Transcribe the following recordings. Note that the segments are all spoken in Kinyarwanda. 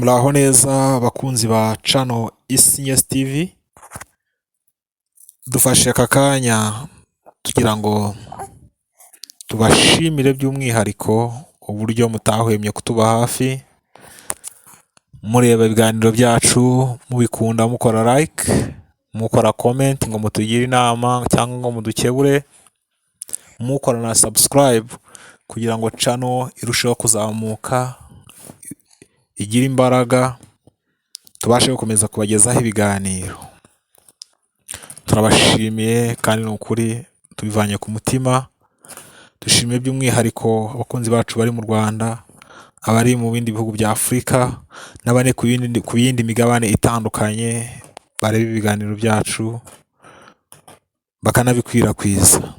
Muraho neza bakunzi ba channel Isi News TV, dufashe aka kanya tugira ngo tubashimire by'umwihariko uburyo mutahwemye kutuba hafi, mureba ibiganiro byacu, mubikunda, mukora like, mukora comment ngo mutugire inama cyangwa ngo mudukebure, mukora na subscribe kugira ngo channel irusheho kuzamuka, igire imbaraga, tubashe gukomeza kubagezaho ibiganiro. Turabashimiye kandi ni ukuri tubivanye ku mutima, dushimiye by'umwihariko abakunzi bacu bari mu Rwanda, abari mu bindi bihugu bya Afurika n'abari ku yindi migabane itandukanye bareba ibiganiro byacu bakanabikwirakwiza.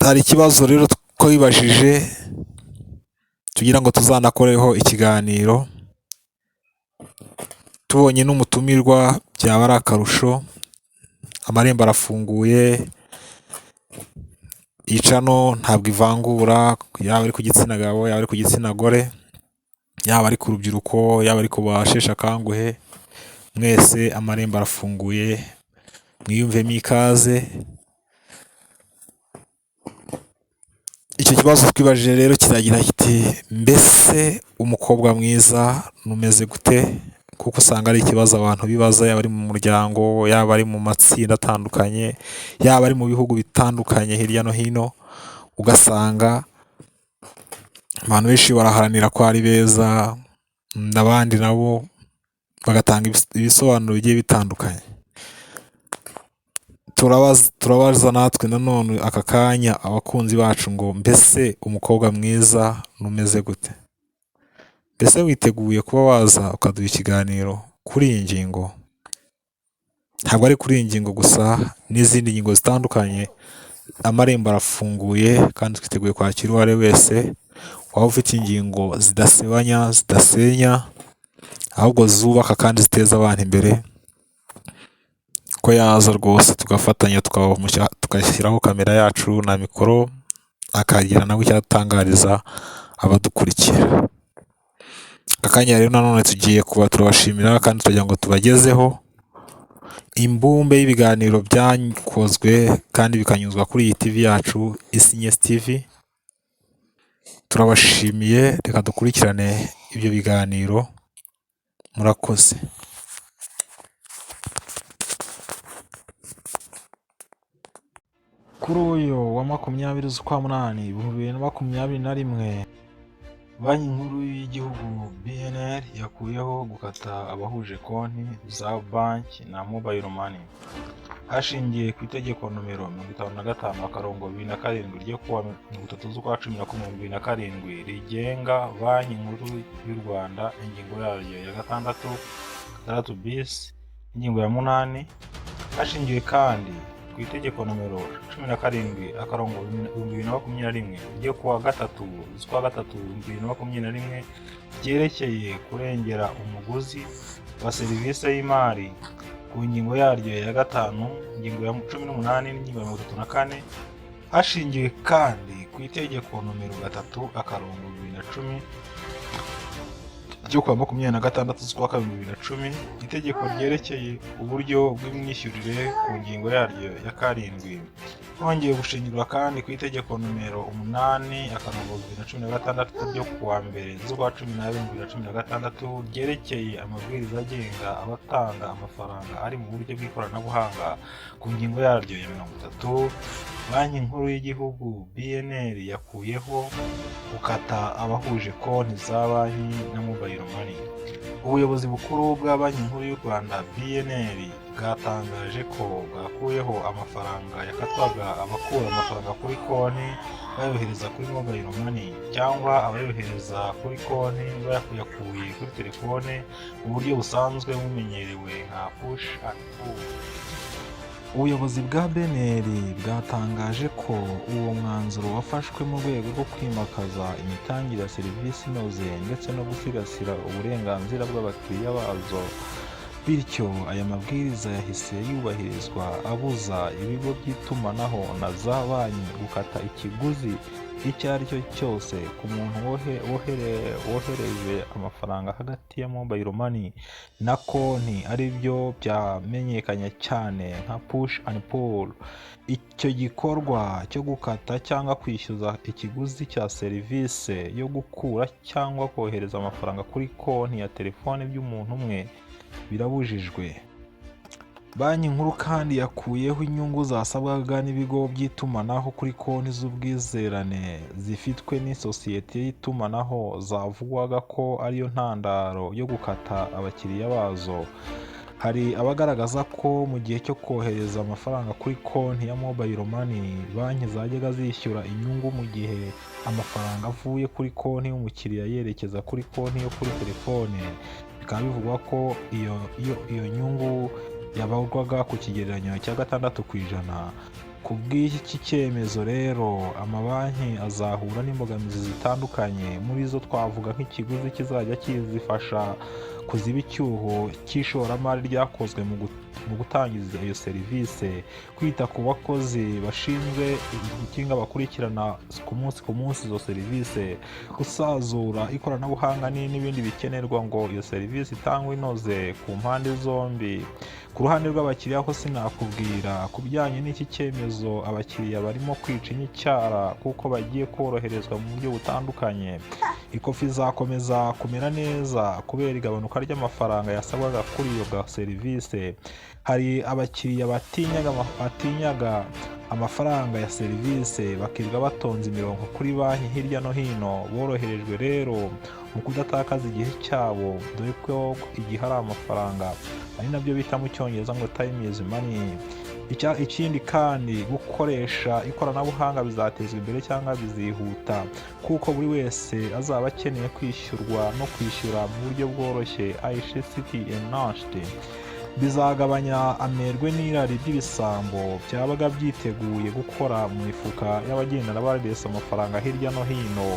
Hari ikibazo rero twibajije tugira ngo tuzanakoreho ikiganiro, tubonye n'umutumirwa byaba ari akarusho, amarembo arafunguye, iyi channel ntabwo ivangura, yaba ari ku gitsina gabo, yaba ari ku gitsina gore, yaba ari ku rubyiruko, yaba ari ku basheshe akanguhe, mwese amarembo arafunguye, mwiyumvemo ikaze. Icyo kibazo twibajije rero kiragira kiti mbese umukobwa mwiza umeze gute? Kuko usanga ari ikibazo abantu bibaza, yaba ari mu muryango, yaba ari mu matsinda atandukanye, yaba ari mu bihugu bitandukanye hirya no hino, ugasanga abantu benshi baraharanira ko ari beza, abandi nabo bagatanga ibisobanuro bigiye bitandukanye. Turabaza natwe nanone aka kanya abakunzi bacu ngo mbese umukobwa mwiza umeze gute? Mbese witeguye kuba waza ukaduha ikiganiro kuri iyi ngingo? Ntabwo ari kuri iyi ngingo gusa n'izindi ngingo zitandukanye, amarembo arafunguye kandi twiteguye kwakira uwo ari we wese waba ufite ingingo zidasebanya, zidasenya, ahubwo zubaka kandi ziteza abantu imbere, ko yaza rwose tugafatanya tugashyiraho kamera yacu na mikoro, akagira nawe icyo atangariza abadukurikira. Aka kanya rero nanone tugiye kuba turabashimira kandi tugira ngo tubagezeho imbumbe y'ibiganiro byakozwe kandi bikanyuzwa kuri iyi TV yacu Isi News TV. Turabashimiye, reka dukurikirane ibyo biganiro, murakoze. Kuri uyu wa 20 z'ukwa munani 2021, Banki Nkuru y'Igihugu BNR yakuyeho gukata abahuje konti za banki na Mobile Money, hashingiwe ku itegeko nomero 55/2007 ryo kuwa 30 z'ukwa 11 2007 rigenga Banki Nkuru y'u Rwanda, ingingo yaryo ya gatandatu, gatandatu bis ingingo ya munani. Hashingiwe kandi ku itegeko nomero 17/2021 ryo kuwa 3 z'ukwa 3 2021 ryerekeye kurengera umuguzi wa serivisi y'imari ku ngingo yaryo ya gatanu, ingingo ya 18 n'ingingo ya 34. Hashingiwe kandi ku itegeko nomero 3/2010 ryo kuwa 26 z'ukwa 2 2010, itegeko ryerekeye uburyo bw'imyishyurire ku ngingo yaryo ya karindwi. Hongeye gushingirwa kandi ku itegeko nomero 8/2016 ryo kuwa 1 z'ukwa 12 2016 ryerekeye amabwiriza agenga abatanga amafaranga ari mu buryo bw'ikoranabuhanga ku ngingo yaryo ya 30. Banki Nkuru y'Igihugu BNR yakuyeho gukata abahuje konti za banki na Mobile Money. Ubuyobozi bukuru bwa Banki Nkuru y'u Rwanda BNR bwatangaje ko bwakuyeho amafaranga yakatwaga abakura amafaranga kuri konti bayohereza kuri Mobile Money cyangwa abayohereza kuri konti bayakuye kuri telefone mu buryo busanzwe bumenyerewe nka push and pull. Ubuyobozi bwa BNR bwatangaje ko uwo mwanzuro wafashwe mu rwego rwo kwimakaza imitangire ya serivisi inoze ndetse no gusigasira uburenganzira bw'abakiriya bazo, bityo aya mabwiriza yahise yubahirizwa abuza ibigo by'itumanaho na za banki gukata ikiguzi Icyo ari cyo cyose ku muntu wohereje amafaranga hagati ya mobile money na konti, ari byo byamenyekanye cyane nka push and pull. Icyo gikorwa cyo gukata cyangwa kwishyuza ikiguzi cya serivisi yo gukura cyangwa kohereza amafaranga kuri konti ya telefone by'umuntu umwe birabujijwe. Banki Nkuru kandi yakuyeho inyungu zasabwaga n'ibigo by'itumanaho kuri konti z'ubwizerane zifitwe n'isosiyete y'itumanaho, zavugwaga ko ariyo ntandaro yo gukata abakiriya bazo. Hari abagaragaza ko mu gihe cyo kohereza amafaranga kuri konti ya mobile money, banki zajyaga zishyura inyungu mu gihe amafaranga avuye kuri konti y'umukiriya yerekeza kuri konti yo kuri telefone. Bikaba bivugwa ko iyo nyungu yabarwaga ku kigereranyo cya 6%. Ku bw'iki cyemezo rero, amabanki azahura n'imbogamizi zitandukanye. Muri zo twavuga nk'ikiguzi kizajya kizifasha kuziba icyuho cy'ishoramari ryakozwe mu gutangiza iyo serivisi, kwita ku bakozi bashinzwe gukinga bakurikirana ku munsi ku munsi izo serivisi, gusazura ikoranabuhanga n'ibindi bikenerwa ngo iyo serivisi itangwe inoze ku mpande zombi. Ku ruhande rw'abakiriya ho sinakubwira. Ku bijyanye n'iki cyemezo, abakiriya barimo kwicinya icyara kuko bagiye koroherezwa mu buryo butandukanye. Ikofi izakomeza kumera neza kubera igabanuka ry'amafaranga yasabwaga kuri iyo serivisi. Hari abakiriya batinyaga amafaranga ya serivisi, bakirirwa batonze imirongo kuri banki hirya no hino. Boroherejwe rero mu kudatakaza igihe cyabo, dore ko igihe ari amafaranga, ari nabyo bita mu Cyongereza ngo "time is money". Ikindi kandi, gukoresha ikoranabuhanga bizatezwa imbere cyangwa bizihuta, kuko buri wese azaba akeneye kwishyurwa no kwishyura mu buryo bworoshye, ICT enhanced. Bizagabanya amerwe n'irari by'ibisambo byabaga byiteguye gukora mu mifuka y'abagenda baresa amafaranga hirya no hino.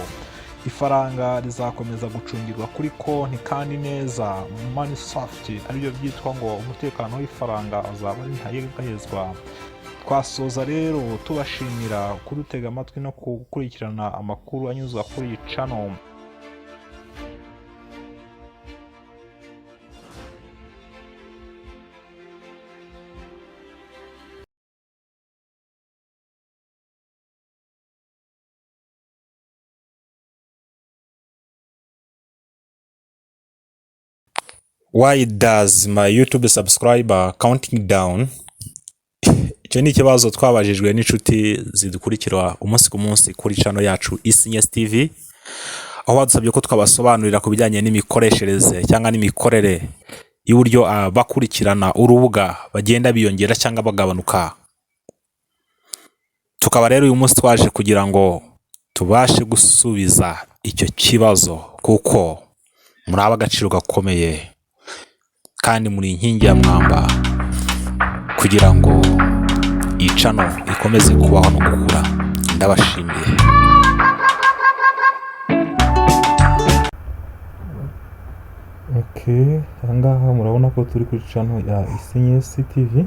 Ifaranga rizakomeza gucungirwa kuri konti kandi neza, money safety, aribyo byitwa ngo umutekano w'ifaranga azaba ari ntayegayezwa. Twasoza rero tubashimira kudutega amatwi no gukurikirana amakuru anyuzwa kuri iyi channel. Why does my YouTube subscriber counting down? Icyo ni ikibazo twabajijwe n'inshuti zidukurikira umunsi ku munsi kuri channel yacu Isinyesi TV, aho badusabye ko twabasobanurira ku bijyanye n'imikoreshereze cyangwa n'imikorere y'uburyo abakurikirana urubuga bagenda biyongera cyangwa bagabanuka. Tukaba rero uyu munsi twaje kugira ngo tubashe gusubiza icyo kibazo, kuko muri ab'agaciro gakomeye kandi muri inkingi ya mwamba kugira ngo iyi channel ikomeze kubaho no gukura. Ndabashimiye. Okay, ahangaha murabona ko turi kuri channel ya Isinyesi TV.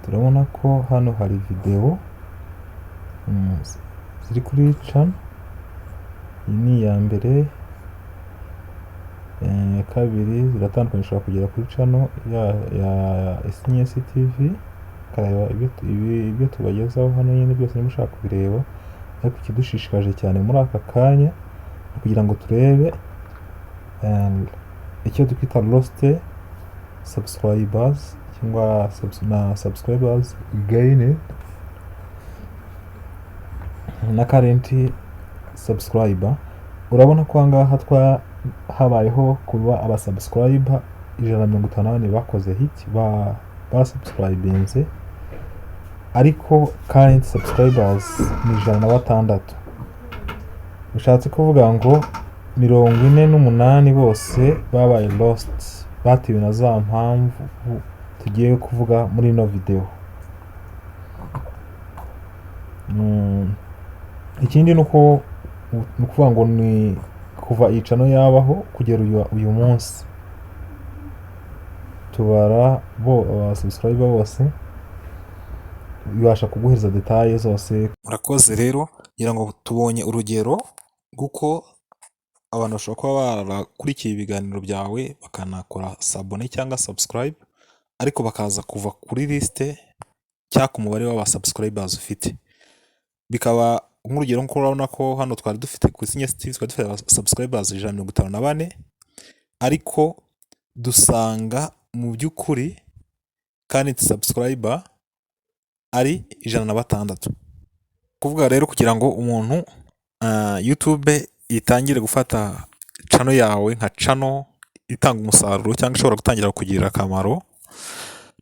Turabona ko hano hari video ziri kuri channel. Iyi ni iya mbere, iya kabiri, ziratandukanye. Ushobora kugera kuri channel ya Isinyesi TV ukareba ibyo tubagezaho hano nyine byose niba ushaka kubireba. Ariko ikidushishikaje cyane muri aka kanya ni kugira ngo turebe icyo twita lost subscribers cyangwa na subscribers gain na current subscriber. Urabona ko ahangaha twa habayeho kuba aba subscriber 154 bakoze hit, basubscribinze, ariko current subscribers ni 106. Bishatse kuvuga ngo 48 bose babaye lost, batewe na za mpamvu tugiye kuvuga muri ino video. Ikindi ni uko ni ukuvuga ngo ni kuva iyi channel yabaho kugera uyu munsi, tubara bo aba subscriber bose. Ibasha kuguhereza détails zose. Murakoze rero, ngira ngo tubonye urugero rw'uko abantu bashobora kuba barakurikiye ibiganiro byawe, bakanakora s'abonner cyangwa subscribe, ariko bakaza kuva kuri liste cyangwa ku mubare w'aba subscribers ufite. Bikaba nk'urugero nk'uko urabona ko hano twari dufite ku Isinye TV, twari dufite aba subscribers 154, ariko dusanga mu by'ukuri current subscriber ari 106. Kuvuga rero, kugira ngo umuntu YouTube itangire gufata channel yawe nka channel itanga umusaruro cyangwa ishobora gutangira kukugirira akamaro,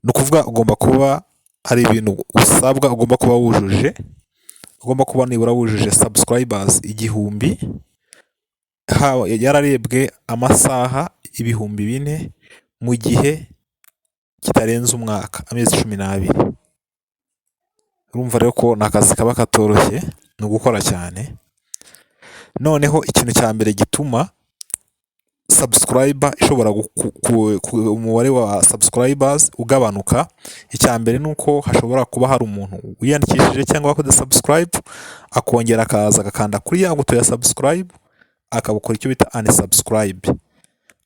ni ukuvuga ugomba kuba hari ibintu usabwa ugomba kuba wujuje. Ugomba kuba nibura wujuje subscribers 1000, haba yararebwe amasaha 4000 mu gihe kitarenze umwaka, amezi 12. Urumva rero ko ni akazi kaba katoroshye, ni ugukora cyane. Noneho ikintu cya mbere gituma subscriber ishobora umubare wa subscribers ugabanuka, icya mbere ni uko hashobora kuba hari umuntu wiyandikishije cyangwa wakoze subscribe, akongera akaza agakanda kuri ya buto ya subscribe, akabukora icyo bita unsubscribe.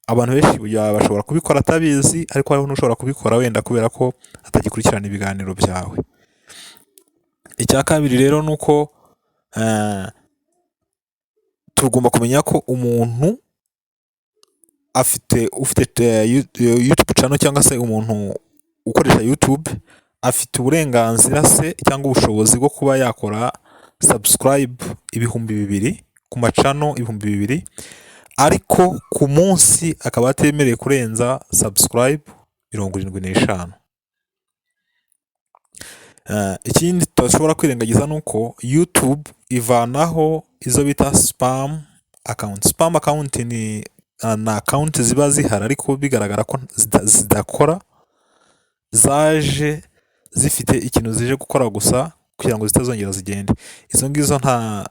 Abantu benshi bashobora kubikora atabizi, ariko hariho n'ushobora kubikora wenda kubera ko atagikurikirana ibiganiro byawe. Icya kabiri rero ni uko tugomba kumenya ko umuntu afite ufite YouTube channel cyangwa se umuntu ukoresha YouTube afite uburenganzira se cyangwa ubushobozi bwo kuba yakora subscribe 2000 ku ma channel 2000, ariko ku munsi akaba atemerewe kurenza subscribe 75. Ikindi tudashobora kwirengagiza ni uko YouTube ivanaho izo bita spam account. Spam account ni account ziba zihari ariko bigaragara ko zidakora, zaje zifite ikintu zije gukora gusa kugira ngo zitazongera zigende. Izo ngizo nta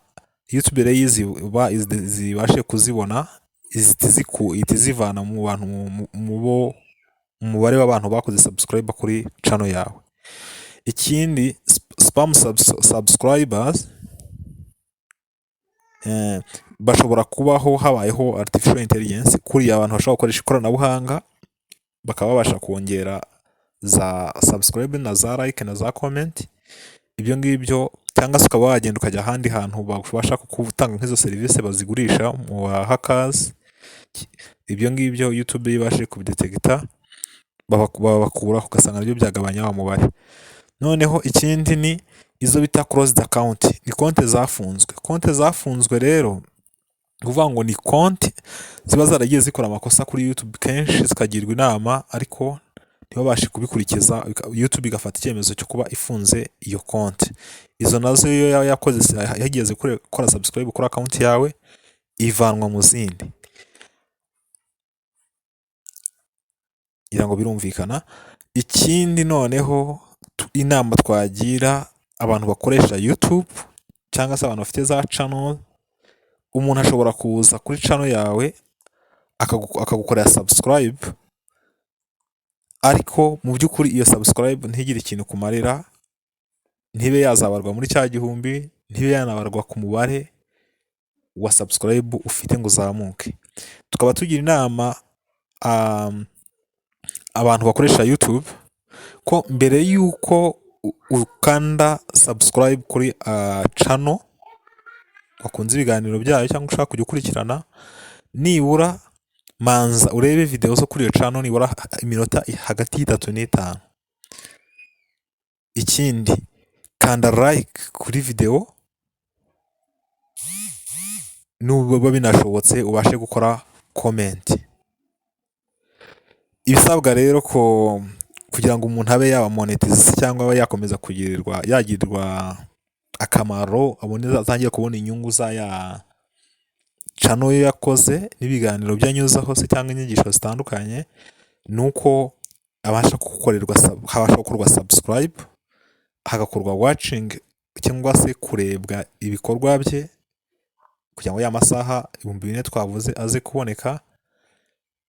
YouTube rero iyo zibashe kuzibona, ihita izivana mu bantu mu bo mu mubare w'abantu bakoze subscribe kuri channel yawe. Ikindi, spam subscribers bashobora kubaho habayeho artificial intelligence, kuriya abantu bashobora gukoresha ikoranabuhanga bakaba babasha kongera za subscribe na za like na za comment, ibyo ngibyo, cyangwa se ukaba wagenda ukajya ahandi hantu babasha gutanga nk'izo serivisi bazigurisha mu ba hackers. Ibyo ngibyo YouTube iyo ibashije kubidetekita babakuraho, ugasanga nabyo byagabanya wa mubare. Noneho ikindi ni izo bita closed account, ni konti zafunzwe. Konti zafunzwe rero, ni ukuvuga ngo ni konti ziba zaragiye zikora amakosa kuri YouTube kenshi, zikagirwa inama ariko ntibabashe kubikurikiza, YouTube igafata icyemezo cyo kuba ifunze iyo konti. Izo nazo iyo yakoze yageze gukora subscribe kuri account yawe, ivanwa mu zindi. Ngira ngo birumvikana. Ikindi noneho, inama twagira abantu bakoresha YouTube cyangwa se abantu bafite za channel, umuntu ashobora kuza kuri channel yawe akagukorera subscribe, ariko mu by'ukuri iyo subscribe ntigire ikintu kumarira, ntibe yazabarwa muri cya gihumbi, ntibe yanabarwa ku mubare wa subscribe ufite ngo uzamuke. Tukaba tugira inama abantu bakoresha YouTube ko mbere y'uko ukanda subscribe kuri channel wakunze ibiganiro byayo cyangwa ushaka kujya ukurikirana, nibura manza urebe video zo kuri iyo channel nibura iminota hagati y'3 n'5. Ikindi, kanda like kuri video, nuba binashobotse ubashe gukora comment. Ibisabwa rero ko kugira ngo umuntu abe yaba monetize cyangwa abe yakomeza kugirirwa yagirirwa akamaro, abone atangire kubona inyungu za ya channel ye yakoze n'ibiganiro bye anyuzaho se cyangwa inyigisho zitandukanye, ni uko abasha gukorerwa habasha gukorwa subscribe, hagakorwa watching cyangwa se kurebwa ibikorwa bye, kugira ngo ya masaha 4000 twavuze aze kuboneka.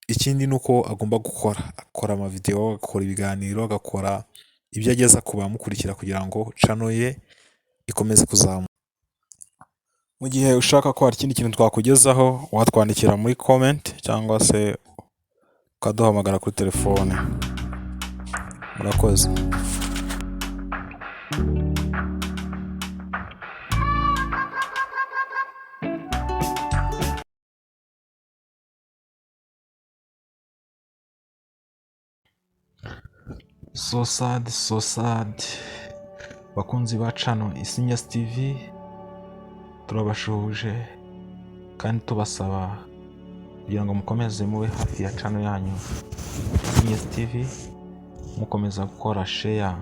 Ikindi ni uko agomba gukora, akora amavideo, agakora ibiganiro, agakora ibyo ageza ku bamukurikira kugira ngo channel ye ikomeze kuzamuka. Mu gihe ushaka ko hari ikindi kintu twakugezaho, watwandikira muri comment cyangwa se ukaduhamagara kuri telefone. Murakoze. So sad, so sad. Bakunzi ba channel Isinya TV, turabashuhuje kandi tubasaba kugira ngo mukomeze mube hafi ya channel yanyu Isinya TV, mukomeza gukora share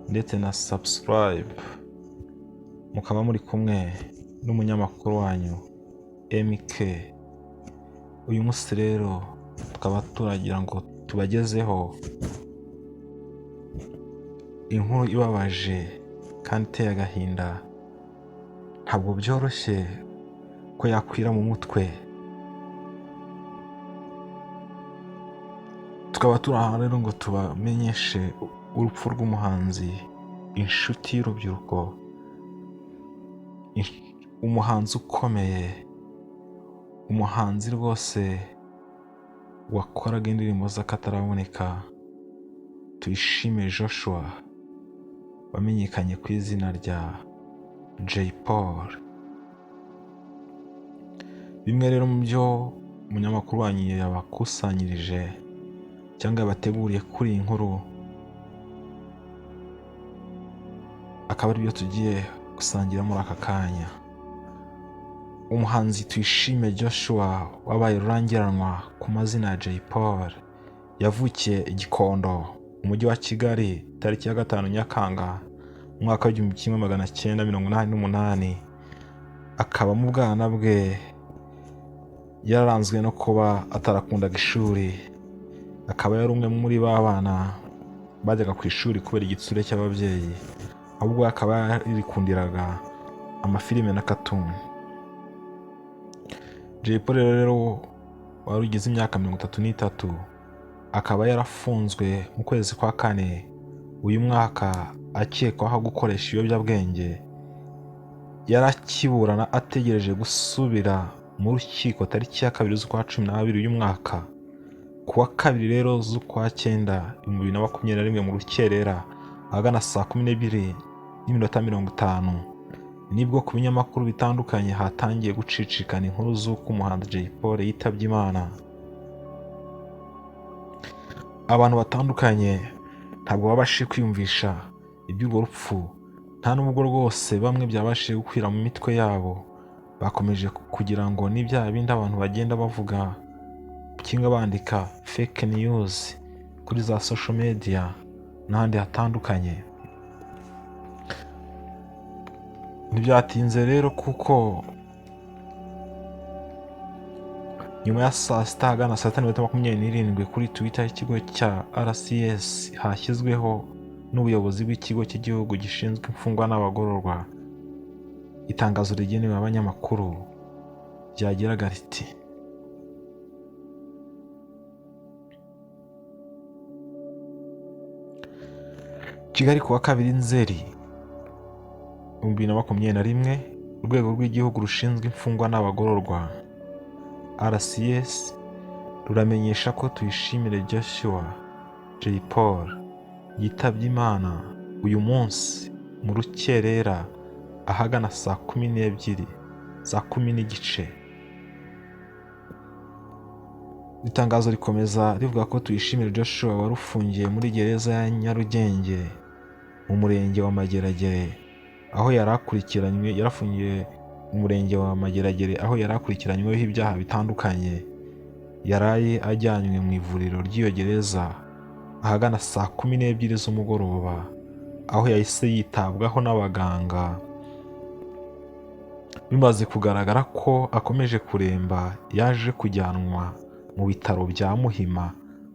ndetse na subscribe, mukaba muri kumwe n'umunyamakuru wanyu MK. Uyu munsi rero tukaba turagira ngo tubagezeho inkuru ibabaje kandi iteye agahinda. Ntabwo byoroshye ko yakwira mu mutwe. Tukaba turi aha rero ngo tubamenyeshe urupfu rw'umuhanzi, inshuti y'urubyiruko, umuhanzi ukomeye, umuhanzi rwose wakoraga indirimbo z'akataraboneka, Tuyishime Joshua, wamenyekanye ku izina rya Jay Polly. Bimwe rero mu byo umunyamakuru wanyu yabakusanyirije cyangwa yabateguriye kuri iyi nkuru, akaba ari byo tugiye gusangira muri aka kanya. Umuhanzi Tuyishime Joshua wabaye rurangiranwa ku mazina ya Jay Polly, yavukiye i Gikondo mu mujyi wa Kigali tariki ya 5 Nyakanga mu mwaka w'1988, akaba mu bwana bwe yararanzwe no kuba atarakundaga ishuri, akaba yari umwe muri ba bana bajyaga ku ishuri kubera igitsure cy'ababyeyi, ahubwo akaba yarikundiraga amafilime na katuni. Jay Polly rero wari ugize imyaka 33, akaba yarafunzwe mu kwezi kwa 4 uyu mwaka akekwaho gukoresha ibiyobyabwenge. Yarakiburana ategereje gusubira mu rukiko tariki ya 2 z'ukwa 12 uyu mwaka. Ku wa 2 rero z'ukwa 9 2021 mu rukerera ahagana saa 12:50, nibwo ku binyamakuru bitandukanye hatangiye gucicikana inkuru z'uko umuhanzi Jay Polly yitabye Imana. Abantu batandukanye ntabwo babashije kwiyumvisha iby'urwo rupfu, nta n'ubwo rwose bamwe byabashije gukwira mu mitwe yabo. Bakomeje kugira ngo ni bya bindi abantu bagenda bavuga cyangwa bandika fake news kuri za social media n'ahandi hatandukanye. Ntibyatinze rero kuko nyuma ya saa sita ahagana saa 6:27 kuri Twitter y'ikigo cya RCS hashyizweho n'ubuyobozi bw'ikigo cy'igihugu gishinzwe imfungwa n'abagororwa itangazo rigenewe abanyamakuru ryagiraga riti: Kigali kuwa 2 Nzeri 2021, urwego rw'igihugu rushinzwe imfungwa n'abagororwa RCS ruramenyesha ko Tuyishimire Joshua Jay Polly yitabye Imana uyu munsi mu rukerera ahagana saa 12, saa 10:15. Itangazo rikomeza rivuga ko Tuyishimire Joshua wari ufungiye muri gereza ya Nyarugenge mu murenge wa Mageragere, aho yari akurikiranywe, yarafungiye mu murenge wa Mageragere aho yari akurikiranyweho ibyaha bitandukanye, yaraye ajyanywe mu ivuriro ry'iyo gereza ahagana saa 12 z'umugoroba, aho yahise yitabwaho n'abaganga. Bimaze kugaragara ko akomeje kuremba, yaje kujyanwa mu bitaro bya Muhima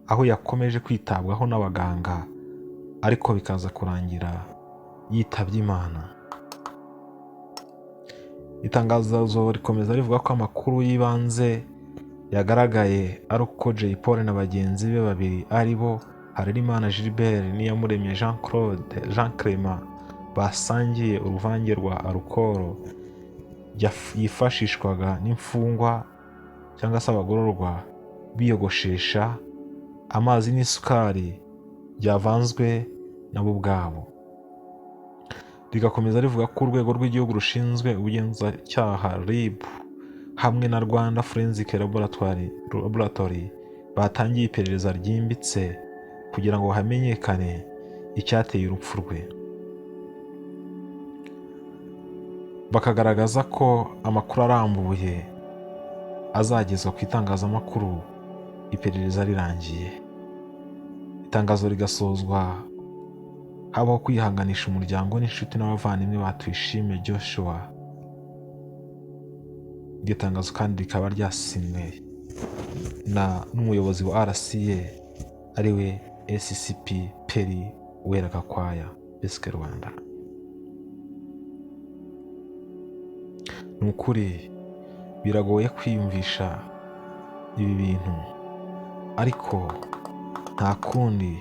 aho yakomeje kwitabwaho n'abaganga, ariko bikaza kurangira yitabye Imana. Itangazo rikomeza rivuga ko amakuru y'ibanze yagaragaye ari uko Jay Polly na bagenzi be babiri ari bo Harerimana Gilbert n'Iyamuremye Jean Claude Jean Clement basangiye uruvange rwa alukoro yifashishwaga n'imfungwa cyangwa se abagororwa biyogoshesha amazi n'isukari byavanzwe nabo ubwabo. Rigakomeza rivuga ko Urwego rw'Igihugu rushinzwe Ubugenzacyaha, RIB, hamwe na Rwanda Forensic Laboratory batangiye iperereza ryimbitse kugira ngo hamenyekane icyateye urupfu rwe, bakagaragaza ko amakuru arambuye azagezwa ku itangazamakuru iperereza rirangiye. Itangazo rigasozwa habaho kwihanganisha umuryango n'inshuti n'abavandimwe ba Tuyishime Joshua. Iryo tangazo kandi rikaba ryasinywe na n'umuyobozi wa RCA, ariwe SCP Peri Uwera Gakwaya Besike Rwanda. Ni ukuri biragoye kwiyumvisha ibi bintu, ariko nta kundi,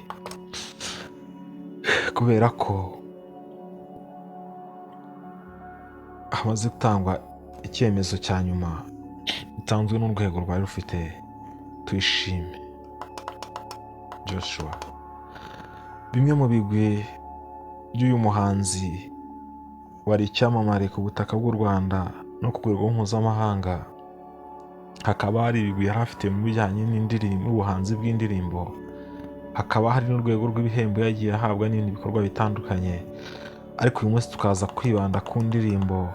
kubera ko hamaze gutangwa icyemezo cya nyuma gitanzwe n'urwego rwari rufite Tuyishime Joshua. Bimwe mu bigwi by'uyu muhanzi wari icyamamare ku butaka bw'u Rwanda no ku rwego mpuzamahanga, hakaba hari ibigwi yari afite mu bijyanye n'indirimbo n'ubuhanzi bw'indirimbo, hakaba hari n'urwego rw'ibihembo yagiye ahabwa n'ibindi bikorwa bitandukanye. Ariko uyu munsi tukaza kwibanda ku ndirimbo,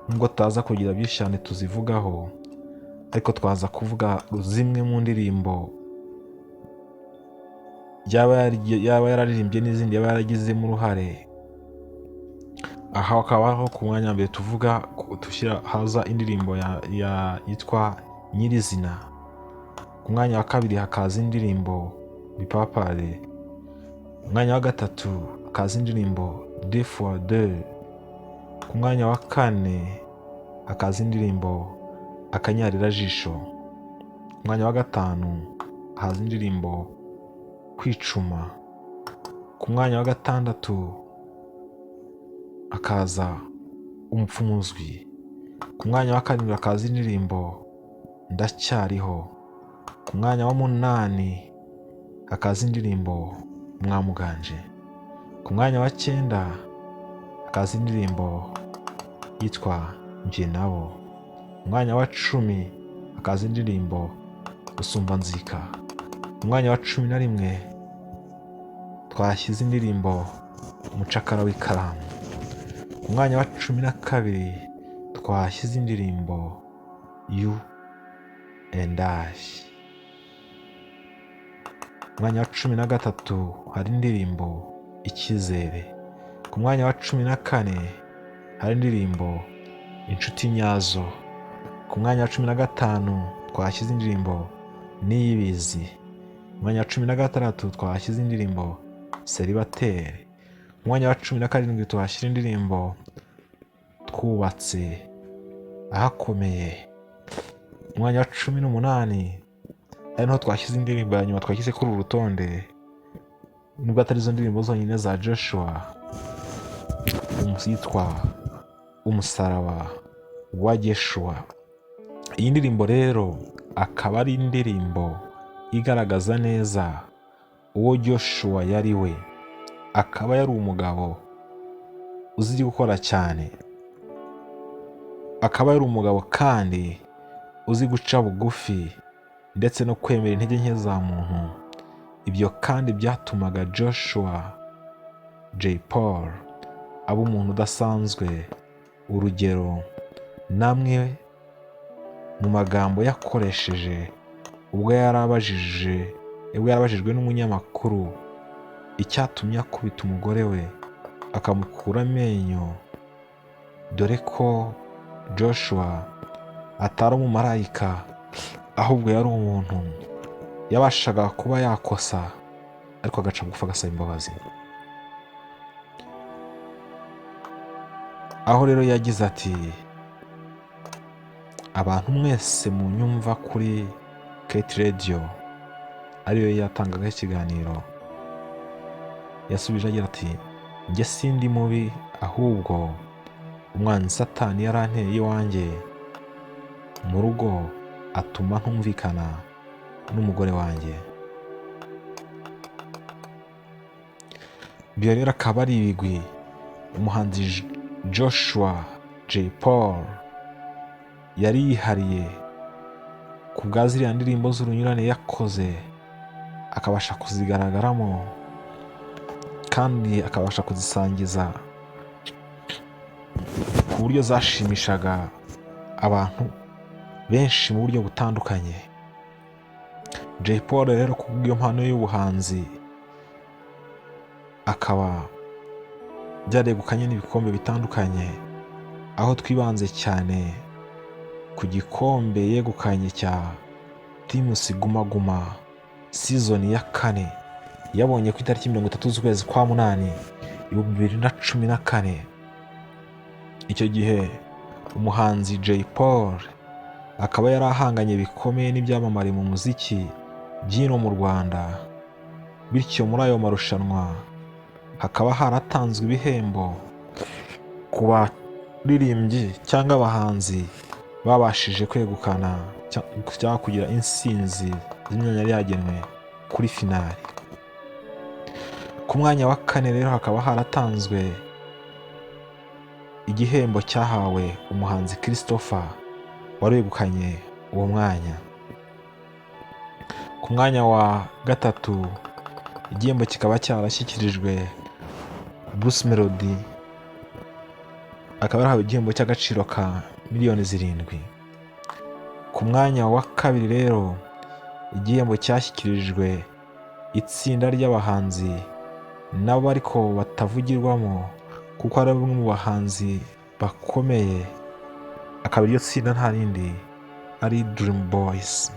nubwo tutaza kugira byinshi cyane tuzivugaho, ariko twaza kuvuga zimwe mu ndirimbo yaba yararirimbye n'izindi yaba yaragizemo uruhare. Aha hakaba aho ku mwanya wa mbere tuvuga dushyira haza indirimbo yitwa Nyirizina. Ku mwanya wa kabiri hakaza indirimbo Bipapare. Ku mwanya wa gatatu hakaza indirimbo Deux fois deux. Ku mwanya wa kane hakaza indirimbo Akanyarirajisho. Ku mwanya wa gatanu haza indirimbo Kwicuma. Ku mwanya wa gatandatu hakaza Umupfumu Uzwi. Ku mwanya wa karindwi hakaza indirimbo Ndacyariho. Ku mwanya wa munani hakaza indirimbo Mwamuganje. Ku mwanya wa cyenda hakaza indirimbo yitwa Njye Nabo. Ku mwanya wa 10 hakaza indirimbo Rusumbanzika. Ku mwanya wa 11 twashyize indirimbo Umucakara w'Ikaramu. Ku mwanya wa 12 twashyize indirimbo You and I. Ku mwanya wa 13 hari indirimbo Icyizere. Ku mwanya wa 14 hari indirimbo Inshuti Nyazo. Ku mwanya wa 15 twashyize indirimbo Niyibizi. Ku mwanya wa 16 twashyize indirimbo Seribateri. Ku mwanya wa 17 tuhashyira indirimbo Twubatse Ahakomeye. Ku mwanya wa 18 ari naho twashyize indirimbo ya nyuma twashyize kuri uru rutonde, nubwo atari izo ndirimbo zonyine za Joshua, yitwa Umusaraba wa Geshua. Iyi ndirimbo rero akaba ari indirimbo igaragaza neza uwo Joshua yari we. Akaba yari umugabo uzi gukora cyane, akaba yari umugabo kandi uzi guca bugufi ndetse no kwemera intege nke za muntu. Ibyo kandi byatumaga Joshua Jay Paul aba umuntu udasanzwe. Urugero namwe mu magambo yakoresheje ubwo yarabajijwe n'umunyamakuru icyatumye akubita umugore we akamukura amenyo, dore ko Joshua atari umumarayika ahubwo yari umuntu yabashaga kuba yakosa ariko agaca bugufi agasaba imbabazi. Aho rero yagize ati: "Abantu mwese munyumva kuri Kate Radio", ariyo yatangaga ikiganiro, Yasubije agira ati: "Njye sindi mubi, ahubwo umwanzi Satani yaranteye iwanjye mu rugo, atuma ntumvikana n'umugore wanjye." Ibyo rero akaba ari ibigwi umuhanzi Joshua Jay Paul yari yihariye ku bwa ziriya ndirimbo z'urunyurane yakoze, akabasha kuzigaragaramo kandi akabasha kuzisangiza ku buryo zashimishaga abantu benshi mu buryo butandukanye. Jay Paul rero, kubw'iyo mpano y'ubuhanzi, akaba byaregukanye n'ibikombe bitandukanye, aho twibanze cyane ku gikombe yegukanye cya Primus Guma Guma season ya kane, yabonye ku itariki 30 z'ukwezi kwa munani 2014. Icyo gihe umuhanzi Jay Paul akaba yari ahanganye bikomeye n'ibyamamare mu muziki by'ino mu Rwanda. Bityo muri ayo marushanwa hakaba haratanzwe ibihembo ku baririmbyi cyangwa abahanzi babashije kwegukana cyangwa kugira insinzi z'imyanya yari yagenwe kuri finali. Ku mwanya wa kane rero hakaba haratanzwe igihembo cyahawe umuhanzi Christopher wari wegukanye uwo mwanya. Ku mwanya wa gatatu igihembo kikaba cyarashyikirijwe Bruce Melody, akaba yarahawe igihembo cy'agaciro ka miliyoni 7. Ku mwanya wa kabiri rero igihembo cyashyikirijwe itsinda ry'abahanzi nabo ariko batavugirwamo kuko ari bamwe mu bahanzi bakomeye, akaba iryo tsinda nta rindi ari Dream Boys.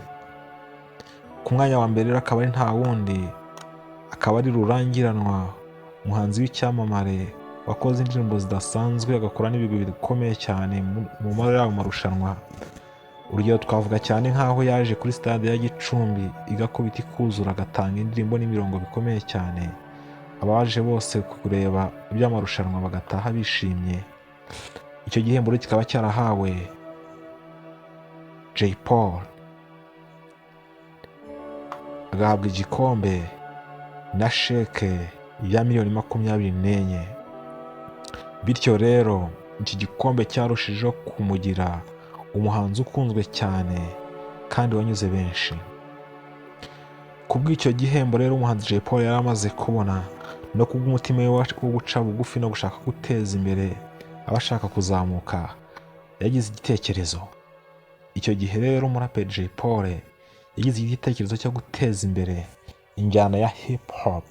Ku mwanya wa mbere rero akaba ari nta wundi, akaba ari rurangiranwa, umuhanzi w'icyamamare wakoze indirimbo zidasanzwe, agakora n'ibigwi bikomeye cyane muri ayo marushanwa. Urugero twavuga cyane nk'aho yaje kuri stade ya Gicumbi igakubita ikuzura, agatanga indirimbo n'imirongo bikomeye cyane, abaje bose kureba iby'amarushanwa bagataha bishimye. Icyo gihembo rero kikaba cyarahawe Jay Paul, agahabwa igikombe na sheke ya miliyoni 24. Bityo rero iki gikombe cyarushijeho kumugira umuhanzi ukunzwe cyane kandi wanyuze benshi. Kubw'icyo gihembo rero umuhanzi Jay Paul yari amaze kubona, no kubw'umutima we wo guca bugufi no gushaka guteza imbere abashaka kuzamuka, yagize igitekerezo. Icyo gihe rero umuraperi Jay Paul yagize igitekerezo cyo guteza imbere injyana ya hip hop,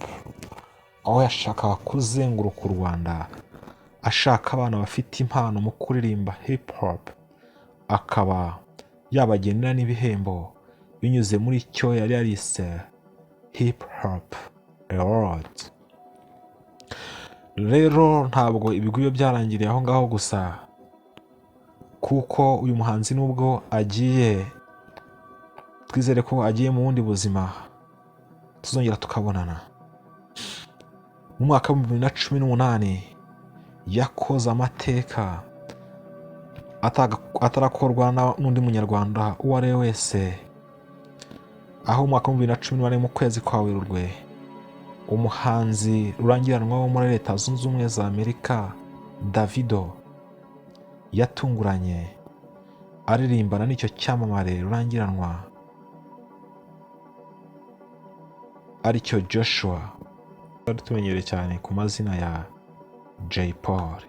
aho yashakaga kuzenguruka u Rwanda ashaka abana bafite impano mu kuririmba hip hop, akaba yabagenera n'ibihembo binyuze muri cyo yari yarise Hip Hop Award. Rero ntabwo ibigwi bye byarangiriye aho ngaho gusa, kuko uyu muhanzi nubwo agiye, twizere ko agiye mu bundi buzima tuzongera tukabonana. Mu mwaka wa 2018 yakoze amateka atarakorwa n'undi munyarwanda uwo ari we wese, aho mu mwaka wa 2018 mu kwezi kwa Werurwe umuhanzi rurangiranwa wo muri Leta Zunze Ubumwe za Amerika Davido yatunguranye aririmbana n'icyo cyamamare rurangiranwa aricyo Joshua twari tumenyereye cyane ku mazina ya Jay Paul.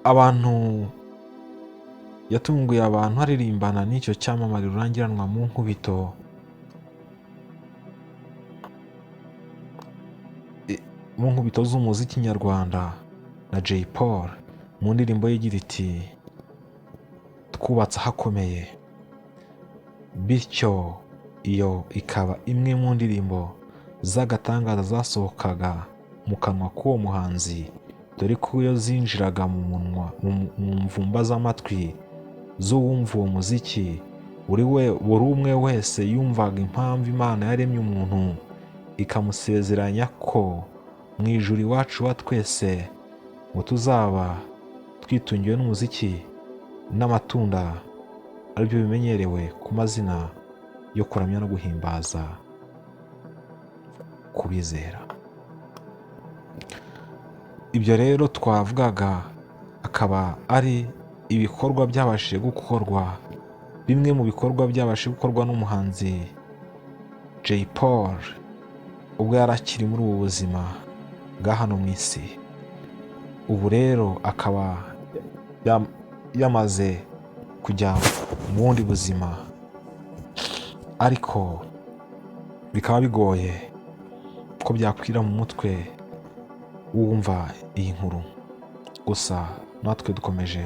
Abantu yatunguye abantu aririmbana n'icyo cyamamare rurangiranwa mu nkubito z'umuziki nyarwanda na Jay Paul mu ndirimbo ye igira iti "Twubatse ahakomeye", bityo iyo ikaba imwe mu ndirimbo z'agatangaza zasohokaga mu kanwa k'uwo muhanzi, dore ko iyo zinjiraga mu munwa mu mvumba z'amatwi z'uwumva uwo muziki Buri umwe wese yumvaga impamvu Imana yaremye umuntu, ikamusezeranya ko mu ijuru iwacu wa twese ngo tuzaba twitungiwe n'umuziki n'amatunda, aribyo bimenyerewe ku mazina yo kuramya no guhimbaza kubizera. Ibyo rero twavugaga akaba ari ibikorwa byabashije gukorwa, bimwe mu bikorwa byabashije gukorwa n'umuhanzi Jay Polly ubwo yari akiri muri ubu buzima bwa hano mu isi. Ubu rero akaba yamaze kujya mu bundi buzima, ariko bikaba bigoye ko byakwira mu mutwe wumva iyi nkuru. Gusa natwe dukomeje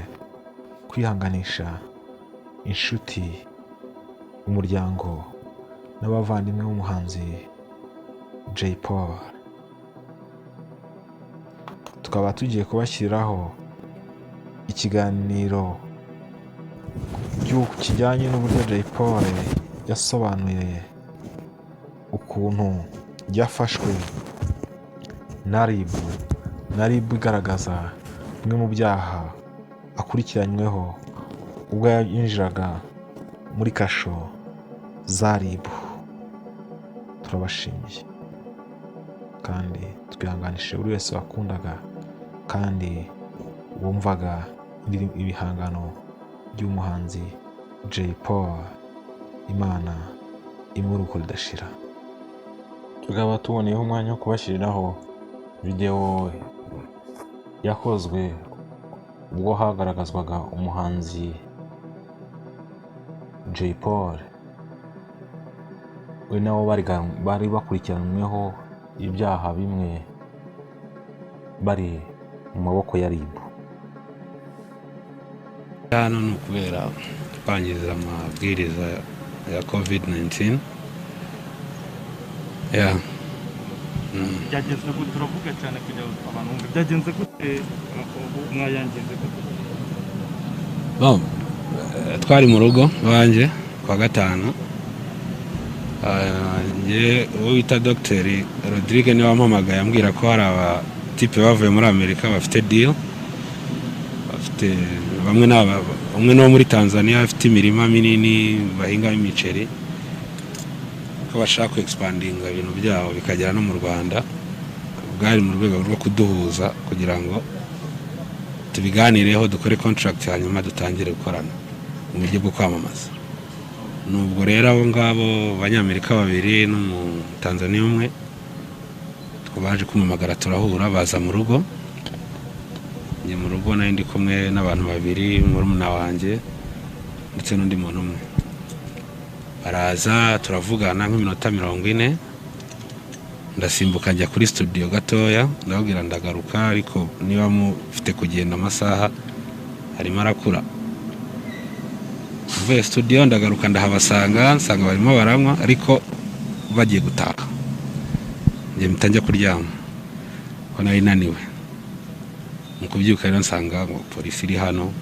kwihanganisha inshuti, umuryango n'abavandimwe b'umuhanzi Jay Polly. Tukaba tugiye kubashyiriraho ikiganiro kijyanye n'uburyo Jay Polly yasobanuye ukuntu yafashwe na RIB, na RIB igaragaza bimwe mu byaha akurikiranyweho ubwo yinjiraga muri kasho za RIB. Turabashimiye kandi twihanganishije buri wese wakundaga kandi wumvaga ibihangano by'umuhanzi Jay Polly. Imana imuhe iruhuko ridashira. Tukaba tuboneyeho umwanya wo kubashyiriraho videwo yakozwe ubwo hagaragazwaga umuhanzi Jay Polly, we nabo bari bakurikiranyweho ibyaha bimwe bari mu maboko ya RIB. Hano ni ukubera kwangiza amabwiriza ya COVID-19, yeah. Byagenze gute? Turavuga cyane kugira ngo abantu bumve. Byagenze gute? Ubu mwayangize gute? Bon, twari mu rugo iwanjye kwa gatanu. Njye uwo bita Dogiteri Rodrigue niwe wampamagaye, ambwira ko hari abatipe bavuye muri Amerika bafite deal, bafite bamwe n'aba, umwe no muri Tanzania afite imirima minini bahingamo imiceri, ko bashaka ku expandinga ibintu byabo bikagera no mu Rwanda. Bwari mu rwego rwo kuduhuza kugira ngo tubiganireho, dukore contract, hanyuma dutangire gukorana mu buryo bwo kwamamaza. Nubwo rero abo ngabo Abanyamerika babiri n'Umutanzaniya umwe baje kumpamagara, turahura, baza mu rugo. Njye mu rugo nari ndi kumwe n'abantu babiri, murumuna wanjye ndetse n'undi muntu umwe. Baraza turavugana nk'iminota 40, ndasimbuka njya kuri studio gatoya, ndababwira ndagaruka, ariko niba mufite kugenda amasaha arimo arakura. Mvuye studio ndagaruka, ndahabasanga, nsanga barimo baranywa ariko bagiye gutaha. Njye mpita njya kuryama ko nari naniwe. Mu kubyuka rero nsanga ngo polisi iri hano.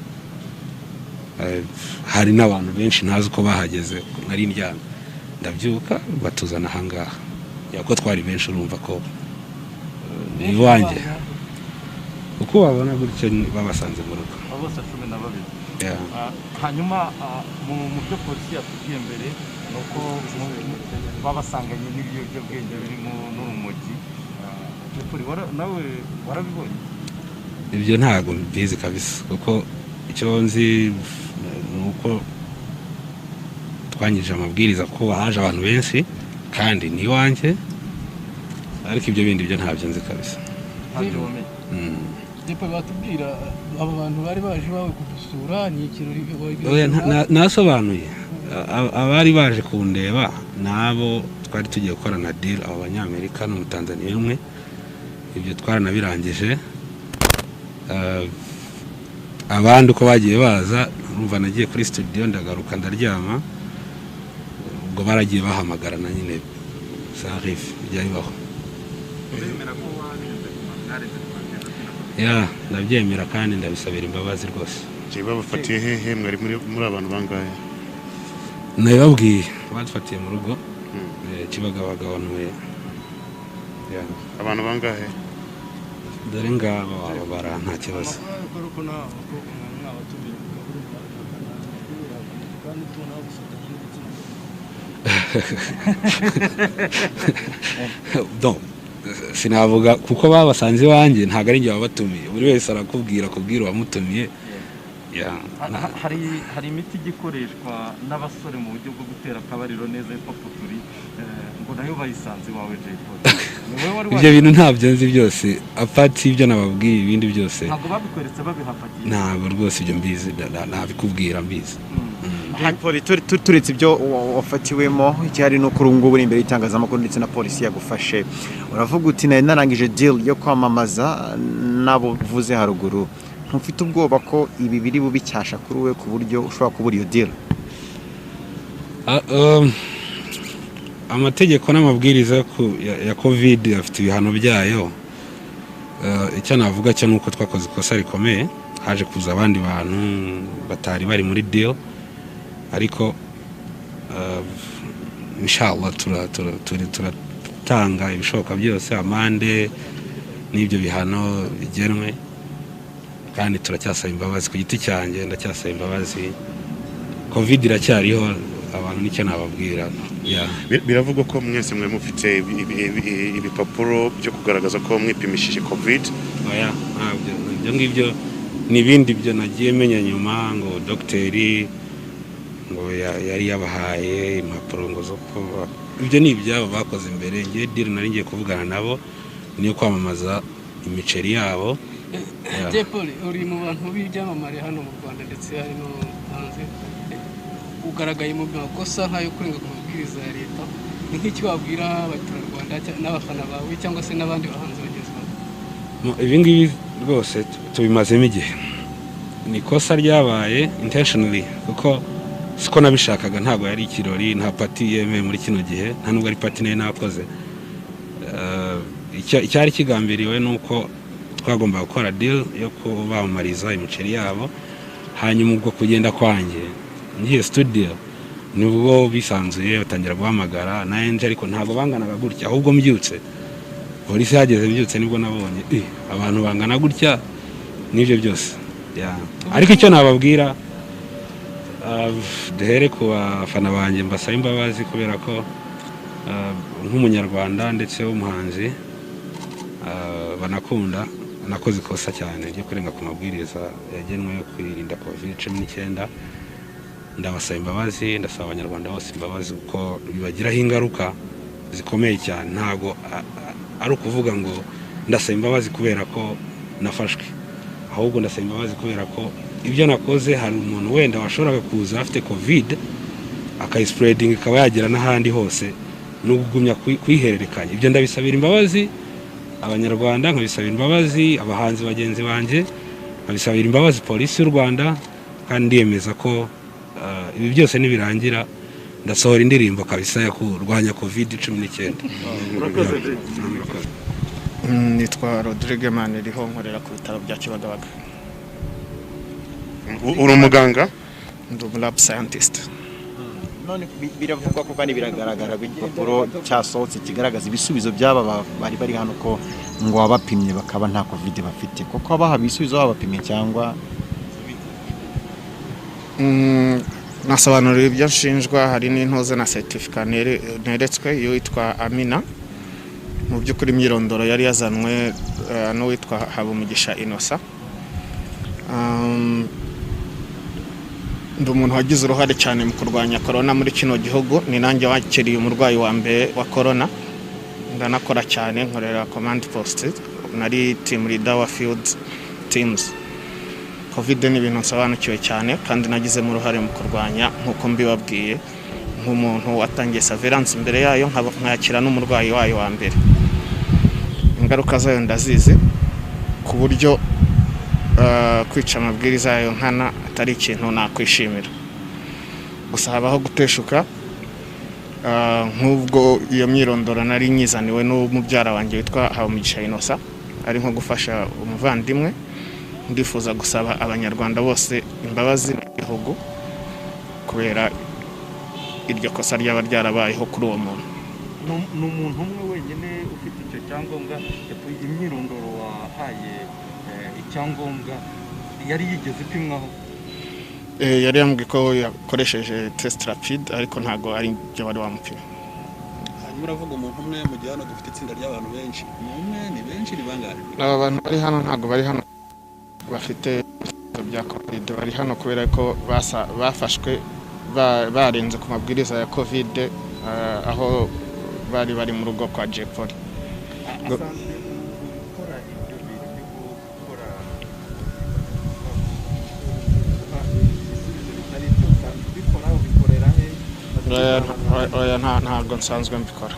Hari n'abantu benshi ntazi uko bahageze, nari ndyamye, ndabyuka batuzana ahangaha. Ya, ko twari benshi, urumva ko ni iwanjye uko babona gutyo babasanze mu rugo. Abo bose 12? Yeah. Hanyuma mu byo polisi yatubwiye mbere ni uko babasanganye n'ibiyobyabwenge birimo n'urumogi. Jay Polly, nawe warabibonye? Ibyo ntabwo mbizi kabisa, kuko icyo nzi ni uko twangije amabwiriza ko haje abantu benshi kandi ni iwanjye, ariko ibyo bindi byo ntabyo nzi kabisa. Ntabyo wamenye? Mm. Jay Polly, batubwira abo bantu bari baje iwawe kugusura, ni ikirori? Oya, nasobanuye. Abari baje kundeba nabo twari tugiye gukorana deal, abo Banyamerika n'Umutanzaniya umwe. Ibyo twaranabirangije. Abandi uko bagiye baza, urumva nagiye kuri studio, ndagaruka, ndaryama, ubwo baragiye bahamagarana nyine, ça arrive, bijya bibaho. Ya, ndabyemera kandi ndabisabira imbabazi rwose. Jay, babafatiye hehe? Mwari muri abantu bangahe? Nabibabwiye, badufatiye mu rugo, Kibagabaga aho ntuye. Yeah. Abantu bangahe? Dore ngabo wababara, nta kibazo. Amakuru y'uko nawe abakobwa mwari mwabatumiye mukabura, kandi tubona bagufatanya n'igitsina gabo. Donc, sinavuga kuko babasanze iwanjye, ntabwo ari njye wabatumiye. Buri wese arakubwira kubwira uwamutumiye. Yeah. Hari imiti ijya ikoreshwa n'abasore mu buryo bwo gutera akabariro neza yitwa puturi, ngo nayo bayisanze iwawe, Jay Polly. Ni wowe wari Ibyo bintu ntabyo nzi byose, apart y'ibyo nababwiye, ibindi byose Ntabwo babikweretse babihafatiye? Ntabwo rwose ibyo mbizi, nabikubwira mbizi. Jay Polly, turetse ibyo wafatiwemo, igihari ni uko ubu ngubu uri imbere y'itangazamakuru ndetse na polisi yagufashe. Uravuga uti nari narangije deal yo kwamamaza n'abo uvuze haruguru. Ntufite ubwoba ko ibi biri bube icyasha kuri we, ku buryo ushobora kubura iyo deal? Amategeko n'amabwiriza ya COVID afite ibihano byayo. Icyo navuga cyo ni uko twakoze ikosa rikomeye, haje kuza abandi bantu batari bari muri deal, ariko inshallah turatanga ibishoboka byose, amande n'ibyo bihano bigenwe, kandi turacyasaba imbabazi. Ku giti cyanjye ndacyasaba imbabazi. COVID iracyariho, abantu nicyo nababwira. Yeah. Biravugwa ko mwese mwe mufite ibipapuro byo kugaragaza ko mwipimishije COVID. Oya, ntabyo. Ibyo ngibyo ni ibindi byo nagiye menya nyuma, ngo dogiteri ngo yari yabahaye impapuro ngo zo kuba. Ibyo ni ibyabo bakoze imbere. Ngiye deal nari ngiye kuvugana nabo niyo kwamamaza imiceri yabo. Yeah. Jay Polly, uri mu bantu b'ibyamamare hano mu Rwanda ndetse hari no hanze. Ugaragaye mu makosa nk'ayo kurenga ku mabwiriza ya leta. Ni nk'iki wabwira abaturarwanda n'abafana bawe cyangwa se n'abandi bahanzi bagenzi bawe? Ibi ngibi rwose tubimazemo igihe. Ni ikosa ryabaye intentionally, kuko siko nabishakaga. Ntabwo yari ikirori, nta party yemewe muri kino gihe, nta nubwo ari party nari nakoze. Icyari kigambiriwe ni uko twagombaga gukora deal yo kubamamariza imiceri yabo. Hanyuma ubwo kugenda kwanjye ngiye studio, nibwo bisanzuye batangira guhamagara nanjye, ariko ntabwo banganaga gutya. Ahubwo mbyutse, polisi yageze mbyutse, nibwo nabonye abantu bangana gutya n'ibyo byose. Yeah. Ariko icyo nababwira, duhere ku bafana banjye, mbasaba imbabazi kubera ko nk'umunyarwanda ndetse w'umuhanzi banakunda, nakoze ikosa cyane ryo kurenga ku mabwiriza yagenwe yo kwirinda COVID-19. Ndabasaba imbabazi, ndasaba abanyarwanda bose imbabazi, kuko bibagiraho ingaruka zikomeye cyane. Ntabwo ari ukuvuga ngo ndasaba imbabazi kubera ko nafashwe, ahubwo ndasaba imbabazi kubera ko ibyo nakoze, hari umuntu wenda washoboraga kuza afite COVID akayispreadinga, ikaba yagera n'ahandi hose, no kugumya kuyihererekanya. Ibyo ndabisabira imbabazi abanyarwanda, nkabisabira imbabazi abahanzi bagenzi banjye, nkabisabira imbabazi polisi y'u Rwanda, kandi ndiyemeza ko ibi byose nibirangira ndasohora indirimbo kabisa yo kurwanya COVID-19. Urakoze. Murakoze. Nitwa Rodrigue Maniriho, nkorera ku bitaro bya Kibagabaga. Uri umuganga? Ndi umu lab scientist. None biravugwa ko kandi biragaragara ko igipapuro cyasohotse kigaragaza ibisubizo by'aba bari bari hano, ko ngo wabapimye bakaba nta COVID bafite. Koko abaha ibisubizo babapimye cyangwa? Nasobanuriwe ibyo nshinjwa, hari n'intuze na certificate neretswe y'uwitwa Amina. Mu by'ukuri imyirondoro yari yazanwe n'uwitwa Habumugisha Innocent. Ndi umuntu wagize uruhare cyane mu kurwanya korona muri kino gihugu. Ni nanjye wakiriye umurwayi wa mbere wa korona. Ndanakora cyane, nkorera command post, nari team leader wa field teams. COVID ni ibintu nsobanukiwe cyane kandi nagizemo uruhare mu kurwanya, nk'uko mbibabwiye, nk'umuntu watangiye surveillance imbere yayo, nkakira n'umurwayi wayo wa mbere. Ingaruka zayo ndazizi, ku buryo kwica amabwiriza yayo nkana atari ikintu nakwishimira. Gusa habaho guteshuka. Nk'ubwo iyo myirondoro nari nyizaniwe n'umubyara wanjye witwa Habumugisha Innocent, ari nko gufasha umuvandimwe. Ndifuza gusaba abanyarwanda bose imbabazi n'igihugu kubera iryo kosa ryaba ryarabayeho kuri uwo muntu. Ni umuntu umwe wenyine ufite icyo cyangombwa? Imyirondoro wahaye icyangombwa yari yigeze ipimwaho? Yari yambwiye ko yakoresheje test rapide, ariko ntabwo ari byo bari bamupima. Hanyuma uravuga umuntu umwe, mu gihe hano dufite itsinda ry'abantu benshi. Ni umwe, ni benshi, ni bangahe? Aba bantu bari hano ntabwo bari hano bafite ibibazo bya COVID. Bari hano kubera ko bafashwe barenze ku mabwiriza ya COVID, aho bari bari mu rugo kwa Jay Polly. Asanzwe gukora ibyo bintu byo gukora ibisubizo bitari byo? Usanzwe ubikora, ubikorera he? Oya, ntabwo nsanzwe mbikora.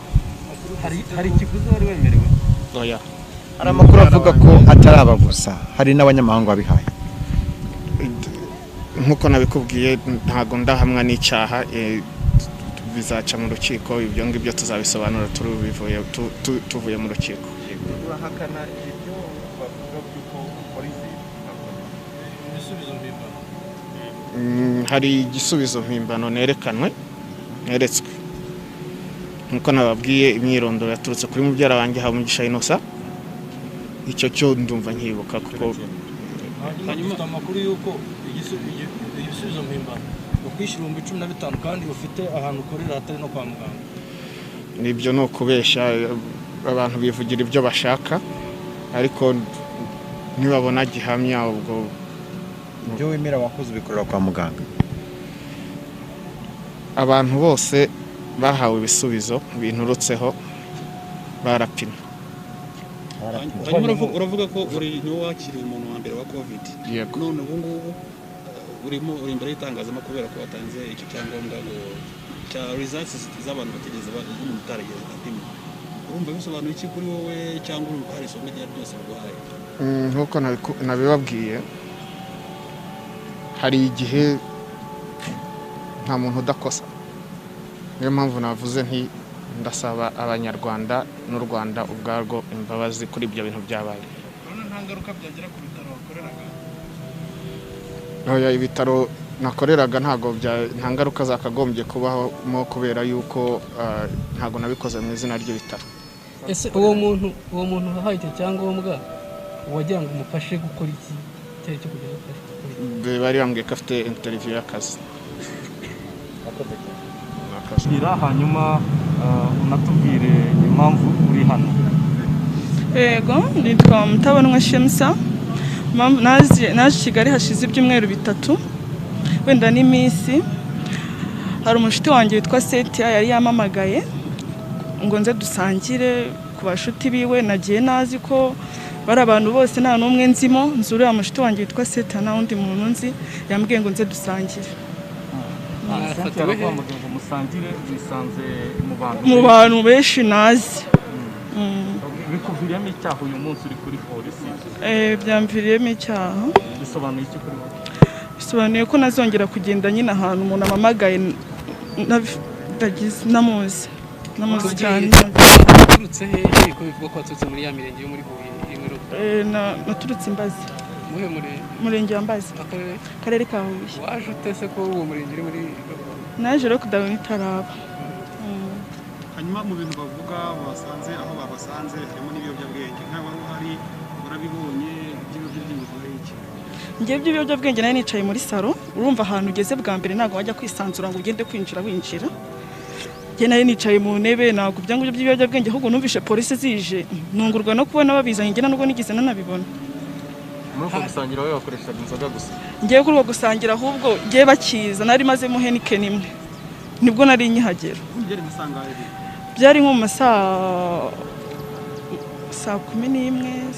Hari ikiguzi wari wemerewe? Oya. Hari amakuru avuga ko atari aba gusa, hari n'abanyamahanga babihaye. Nk'uko nabikubwiye, ntabwo ndahamwa n'icyaha. Bizaca mu rukiko, ibyo ngibyo tuzabisobanura tubivuye tuvuye mu rukiko. Urahakana ibyo bavuga by'uko ukora izi ibisubizo mpimbano? Hari igisubizo mpimbano nerekanwe, neretswe. Nk'uko nababwiye, imyirondoro yaturutse kuri mubyara wanjye Habumugisha Innocent. Icyo cyo ndumva nkibuka kuko Hanyuma dufite amakuru y'uko ibisubizo mpimbano ukwishyura 15,000 kandi ufite ahantu ukorera hatari no kwa muganga. Nibyo, ni ukubeshya. Abantu bivugira ibyo bashaka, ariko nibabona gihamya ubwo. Ibyo wemera wakoze ubikorera kwa muganga? Abantu bose bahawe ibisubizo binturutseho barapimwe. Hanyuma uravuga ko uri niwo wakiriye umuntu wa mbere wa COVID. Yego. None ubu ngubu urimo uri imbere y'itangazamakuru kubera ko watanze icyo cyangombwa ngo cya results z'abantu batigeze umuntu utarigeze apimwa. Urumva bisobanuye iki kuri wowe, cyangwa urumva hari isomo rya ryose biguhaye? Nk'uko nabibabwiye, hari igihe nta muntu udakosa. Niyo mpamvu navuze nti ndasaba Abanyarwanda n'u Rwanda ubwarwo imbabazi kuri ibyo bintu byabaye. Urabona nta ngaruka byagira ku bitaro wakoreraga? Oya, ibitaro nakoreraga ntabwo nta ngaruka zakagombye kubamo, kubera yuko ntabwo nabikoze mu izina ry'ibitaro. Ese uwo muntu wahaye icyo cyangombwa, wagira ngo umufashe gukora iki? Cyari cyo kugira ngo umufashe gukora iki? Bari bambwiye ko afite interview y'akazi. Murakoze. Bwira, hanyuma unatubwire impamvu uri hano. Yego, nitwa Mutabonwa Shemsa. Naje i Kigali hashize ibyumweru 3 wenda n'iminsi. Hari umushuti wanjye witwa Setia yari yamamagaye ngo nze dusangire ku bashuti biwe. Nagiye nazi ko bari abantu bose, nta n'umwe nzimo. Nzi uriya mushuti wanjye witwa Setia, nta wundi muntu nzi. Yambwiye ngo nze dusangire. Cynthia araguhamagaye ngo musangire, wisanze mu bantu Mu benshi. bantu benshi nazi. Bikuviriyemo icyaha, uyu munsi uri kuri polisi. Byamviriyemo icyaha. Bisobanuye iki kuri wowe? Bisobanuye ko nazongera kugenda nyine ahantu umuntu amamagaye ndagize namuzi cyane. Waturutse hehe, ko bivugwa ko waturutse muri ya mirenge yo muri Huye iri muri Naturutse Imbazi. Muhe murenge? Umurenge wa Mbazi. Akarere? Akarere ka Huye. Waje ute se ko uwo murenge uri muri Naje lockdown itaraba. Hanyuma mu bintu bavuga basanze, aho babasanze harimo n'ibiyobyabwenge. Nkawe wari uhari, warabibonye, iby'ibiyobyabwenge bivuga iki? Ngewe iby'ibiyobyabwenge nari nicaye muri salo. Urumva ahantu ugeze bwa mbere ntabwo wajya kwisanzura ngo ugende kwinjira winjira. Njye nari nicaye mu ntebe, ntabwo ibyo ngibyo by'ibiyobyabwenge. Ahubwo numvishe polisi zije, ntungurwa no kubona babizanye. Njye nubwo nigeze nanabibona. Muri uko gusangira wowe wakoreshaga inzoga gusa? Ngewe kuri uko gusangira, ahubwo ngewe bakiza nari mazemo Heineken imwe, nibwo nari nkihagera. Byari musangahe? Byari nko mu masaa saa 11,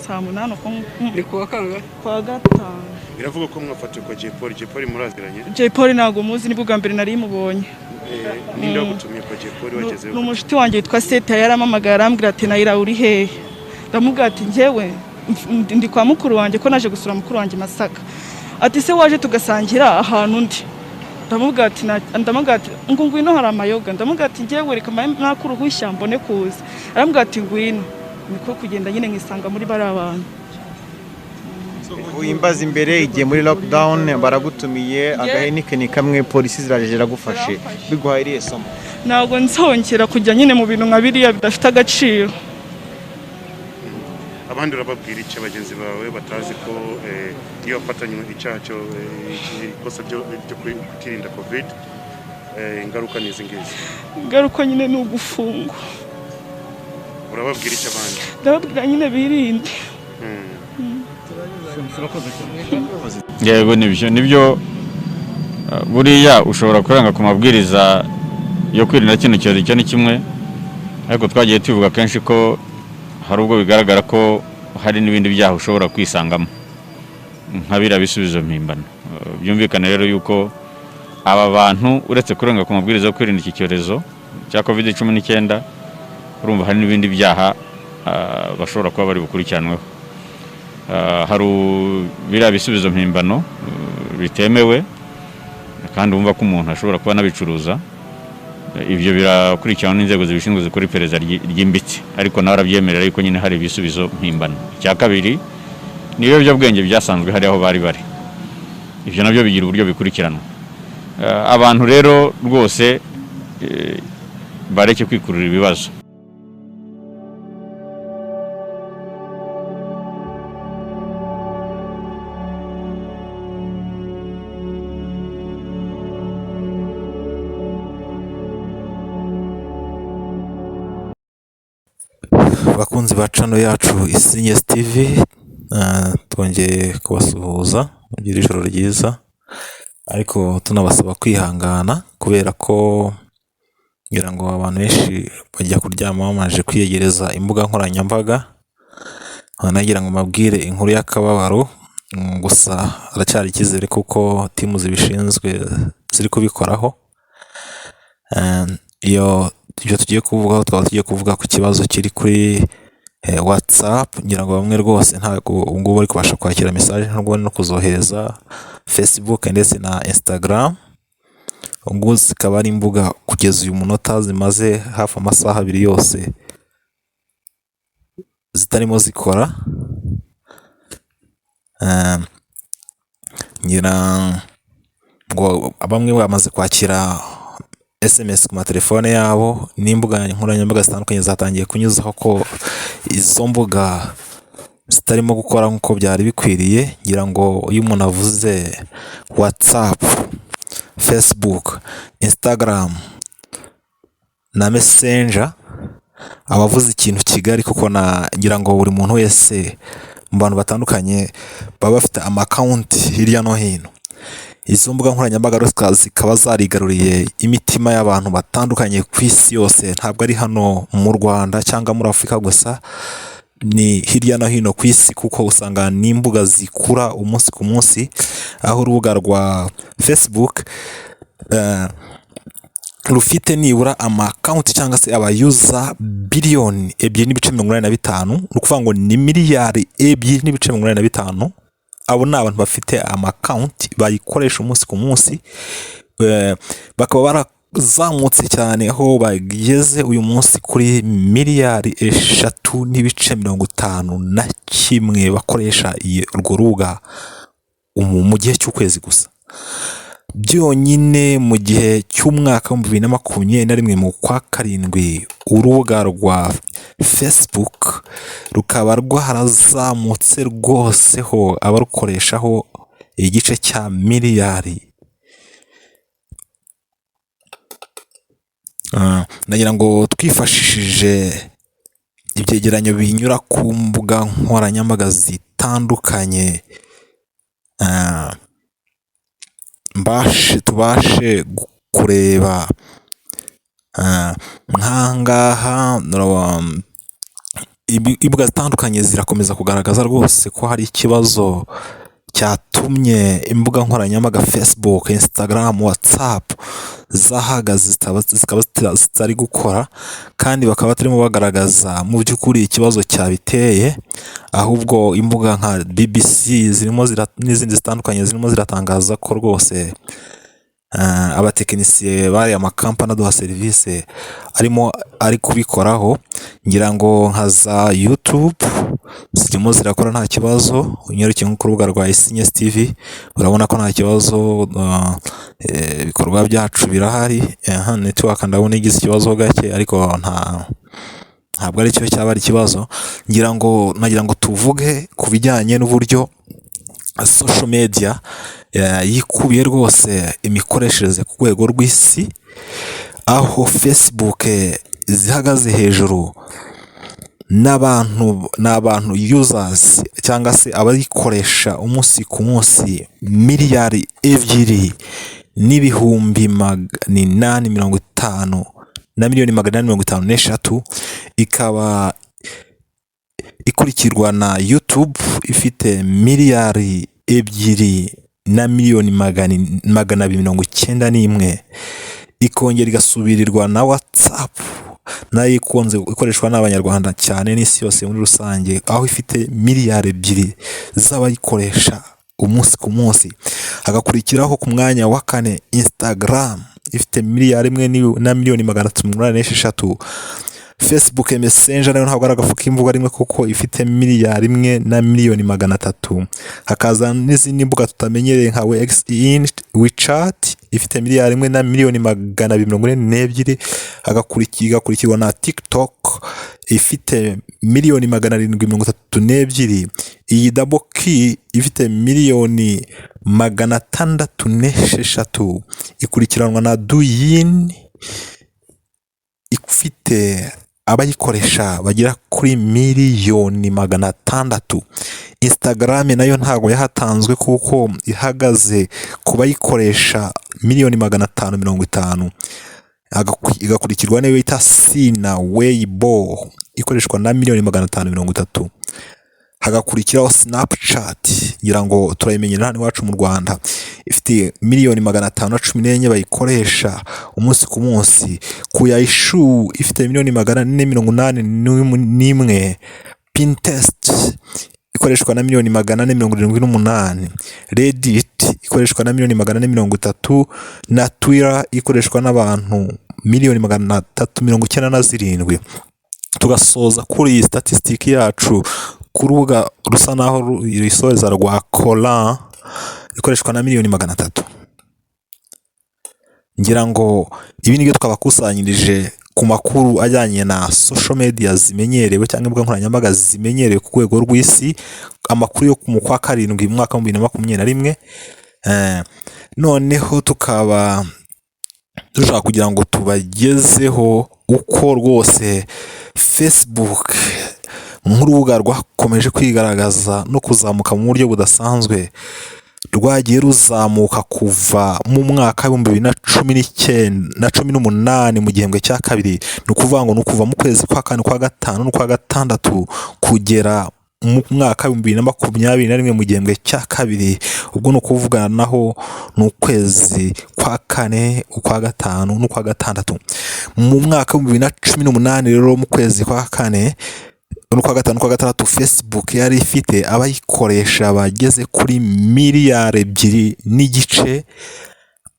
saa 8 uko. Ni kuwa kangahe? Kuwa gatanu. Biravuga ko mwafatiwe kwa Jay Polly. Jay Polly muraziranye? Jay Polly ntabwo muzi, nibwo bwa mbere nari mubonye. Ninde wagutumiye kwa Jay Polly wagezeyo? Ni umushuti wanjye witwa Seta. Yaramamagaye arambwira ati: "Nayira, uri hehe?" Ndamubwira ati: "Njyewe ndi kwa mukuru wanjye, ko naje gusura mukuru wanjye i Masaka." Ati: "Se waje tugasangira ahantu undi?" Ndamubwira ati ndamubwira ati ngo ngwino hari amayoga. Ndamubwira ati: "Njyewe reka mbaye naka uruhushya mbone kuza." Arambwira ati: "Ngwino." Niko kugenda nyine nkisanga muri bariya bantu. Uhimbaza imbere igiye muri lockdown, baragutumiye, agahenike ni kamwe, polisi ziraje ziragufashe, biguhaye irihe somo? Ntabwo nzongera kujya nyine mu bintu nka biriya bidafite agaciro. Abandi urababwira iki, bagenzi bawe batazi ko iyo wafatanywe icyaha cyo ikosa ryo kutirinda COVID, ingaruka ni izi ngizi? Ingaruka nyine ni ugufungwa. Urababwira iki abandi? Ndababwira nyine birinde. Yego, nibyo. Buriya ushobora kurenga ku mabwiriza yo kwirinda kino cyorezo, icyo ni kimwe, ariko twagiye tubivuga kenshi ko hari ubwo bigaragara ko hari n'ibindi byaha ushobora kwisangamo nka biriya bisubizo mpimbano. Byumvikane rero yuko aba bantu, uretse kurenga ku mabwiriza yo kwirinda iki cyorezo cya COVID-19, urumva hari n'ibindi byaha bashobora kuba bari bukurikiranweho. Hari biriya bisubizo mpimbano bitemewe, kandi wumva ko umuntu ashobora kuba anabicuruza. Ibyo birakurikiranwa n'inzego zibishinzwe zikora iperereza ryimbitse, ariko nawe arabyemerera yuko nyine hari ibisubizo mpimbano. Icya kabiri ni ibiyobyabwenge byasanzwe hari aho bari, ibyo nabyo bigira uburyo bikurikiranwa. Abantu rero rwose bareke kwikurura ibibazo. Bakunzi ba channel yacu Isinye TV, twongeye kubasuhuza, mugire ijoro ryiza, ariko tunabasaba kwihangana kubera ko ngira ngo abantu benshi bajya kuryama bamaze kwiyegereza imbuga nkoranyambaga. Nagira ngo mbabwire inkuru y'akababaro, gusa haracyari icyizere kuko timu zibishinzwe ziri kubikoraho. Iyo ibyo tugiye kuvugaho, twaba tugiye kuvuga ku kibazo kiri kuri WhatsApp. Ngira ngo bamwe rwose ntabwo ubu ngubu bari kubasha kwakira message, ntabwo bari no kuzohereza, Facebook ndetse na Instagram. Ubu ngubu zikaba ari imbuga kugeza uyu munota zimaze hafi amasaha 2 yose zitarimo zikora. Ngira ngo bamwe bamaze kwakira SMS ku matelefone yabo, n'imbuga nkoranyambaga zitandukanye zatangiye kunyuzaho ko izo mbuga zitarimo gukora nk'uko byari bikwiriye. Ngira ngo iyo umuntu avuze WhatsApp, Facebook, Instagram na Messenger aba avuze ikintu kigari, kuko ngira ngo buri muntu wese mu bantu batandukanye baba bafite amakawunti hirya no hino. Izo mbuga nkoranyambaga zikaba zarigaruriye imitima y'abantu batandukanye ku isi yose, ntabwo ari hano mu Rwanda cyangwa muri Afurika gusa, ni hirya no hino ku isi, kuko usanga n'imbuga zikura umunsi ku munsi. Aho urubuga rwa Facebook rufite nibura amakawunti cyangwa se abayuza biliyoni 2.85, ni ukuvuga ngo ni miliyari 2.85. Abo ni abantu bafite amakawunti bayikoresha umunsi ku munsi, bakaba barazamutse cyane aho bageze uyu munsi kuri miliyari 3.51 bakoresha urwo rubuga mu gihe cy'ukwezi gusa. Byonyine mu gihe cy'umwaka wa 2021 mu kwa 7, urubuga rwa Facebook rukaba rwarazamutse rwose ho abarukoreshaho igice cya miliyari. Nagira ngo twifashishije ibyegeranyo binyura ku mbuga nkoranyambaga zitandukanye, tubashe kureba nkangaha imbuga zitandukanye zirakomeza kugaragaza rwose ko hari ikibazo cyatumye imbuga nkoranyambaga Facebook, Instagram, WhatsApp zahagaze, zikaba zitari gukora, kandi bakaba batarimo bagaragaza mu by'ukuri ikibazo cyabiteye. Ahubwo imbuga nka BBC zirimo n'izindi zitandukanye zirimo ziratangaza ko rwose Abatekinisiye bariya makampani aduha serivisi arimo ari kubikoraho. Ngira ngo nka za YouTube zirimo zirakora nta kibazo. Unyarukiye nko ku rubuga rwa Isinye TV, urabona ko nta kibazo, ibikorwa byacu birahari. Aha network ndabona igize ikibazo gake, ariko ntabwo ari cyo cyaba ari ikibazo. Ngira ngo nagira ngo tuvuge ku bijyanye n'uburyo social media yikubiye rwose imikoreshereze ku rwego rw'isi, aho Facebook zihagaze hejuru n'abantu, ni abantu users cyangwa se abayikoresha umunsi ku munsi 2,850,000,000 na 853,000,000, ikaba ikurikirwa na YouTube ifite 2,291,000,000, ikongera igasubirirwa na WhatsApp, nayo ikunze ikoreshwa n'Abanyarwanda cyane n'isi yose muri rusange, aho ifite 2 miliyari z'abayikoresha umunsi ku munsi. Hagakurikiraho ku mwanya wa kane Instagram ifite 1,386,000,000. Facebook Messenger nayo ntabwo ari agafu k'imvugo rimwe, kuko ifite 1,300,000,000. Hakaza n'izindi mbuga tutamenyereye nka Wexin, WeChat ifite 1,242,000,000, igakurikirwa na TikTok ifite 732,000,000, iyi Double Key ifite 606,000,000, ikurikiranwa na Douyin ifite abayikoresha bagera kuri 600,000,000. Instagram nayo ntabwo yahatanzwe, kuko ihagaze ku bayikoresha 550,000,000, igakurikirwa n'iyo bita Sina Weibo ikoreshwa na 530,000,000. Hagakurikiraho Snapchat, ngira ngo turayimenyera hano iwacu mu Rwanda, ifite 514,000,000 bayikoresha umunsi ku munsi. Kuaishou ifite 481,000,000. Pinterest ikoreshwa na 478,000,000. Reddit ikoreshwa na 430,000,000, na Twitter ikoreshwa n'abantu 397,000,000. Tugasoza kuri iyi statistic yacu ku rubuga rusa naho rusoza rwa Quora ikoreshwa na 300,000,000. Ngira ngo ibi nibyo twabakusanyirije ku makuru ajyanye na social media zimenyerewe cyangwa imbuga nkoranyambaga zimenyerewe ku rwego rw'isi, amakuru yo mu kwa karindwi mu mwaka wa 2021. Noneho tukaba dushaka kugira ngo tubagezeho uko rwose Facebook nk'urubuga rwakomeje kwigaragaza no kuzamuka mu buryo budasanzwe, rwagiye ruzamuka kuva mu mwaka wa 2019 na 18 mu gihembwe cya kabiri. Ni ukuvuga ngo ni ukuva mu kwezi kwa kane, kwa gatanu n'ukwa gatandatu kugera mu mwaka wa 2021 mu gihembwe cya kabiri. Ubwo ni ukuvuga naho ni ukwezi kwa kane, ukwa gatanu n'ukwa gatandatu. Mu mwaka wa 2018 rero, mu kwezi kwa kane n'ukwa gatanu n'ukwa gatandatu, Facebook yari ifite abayikoresha bageze kuri 2.5 miliyari.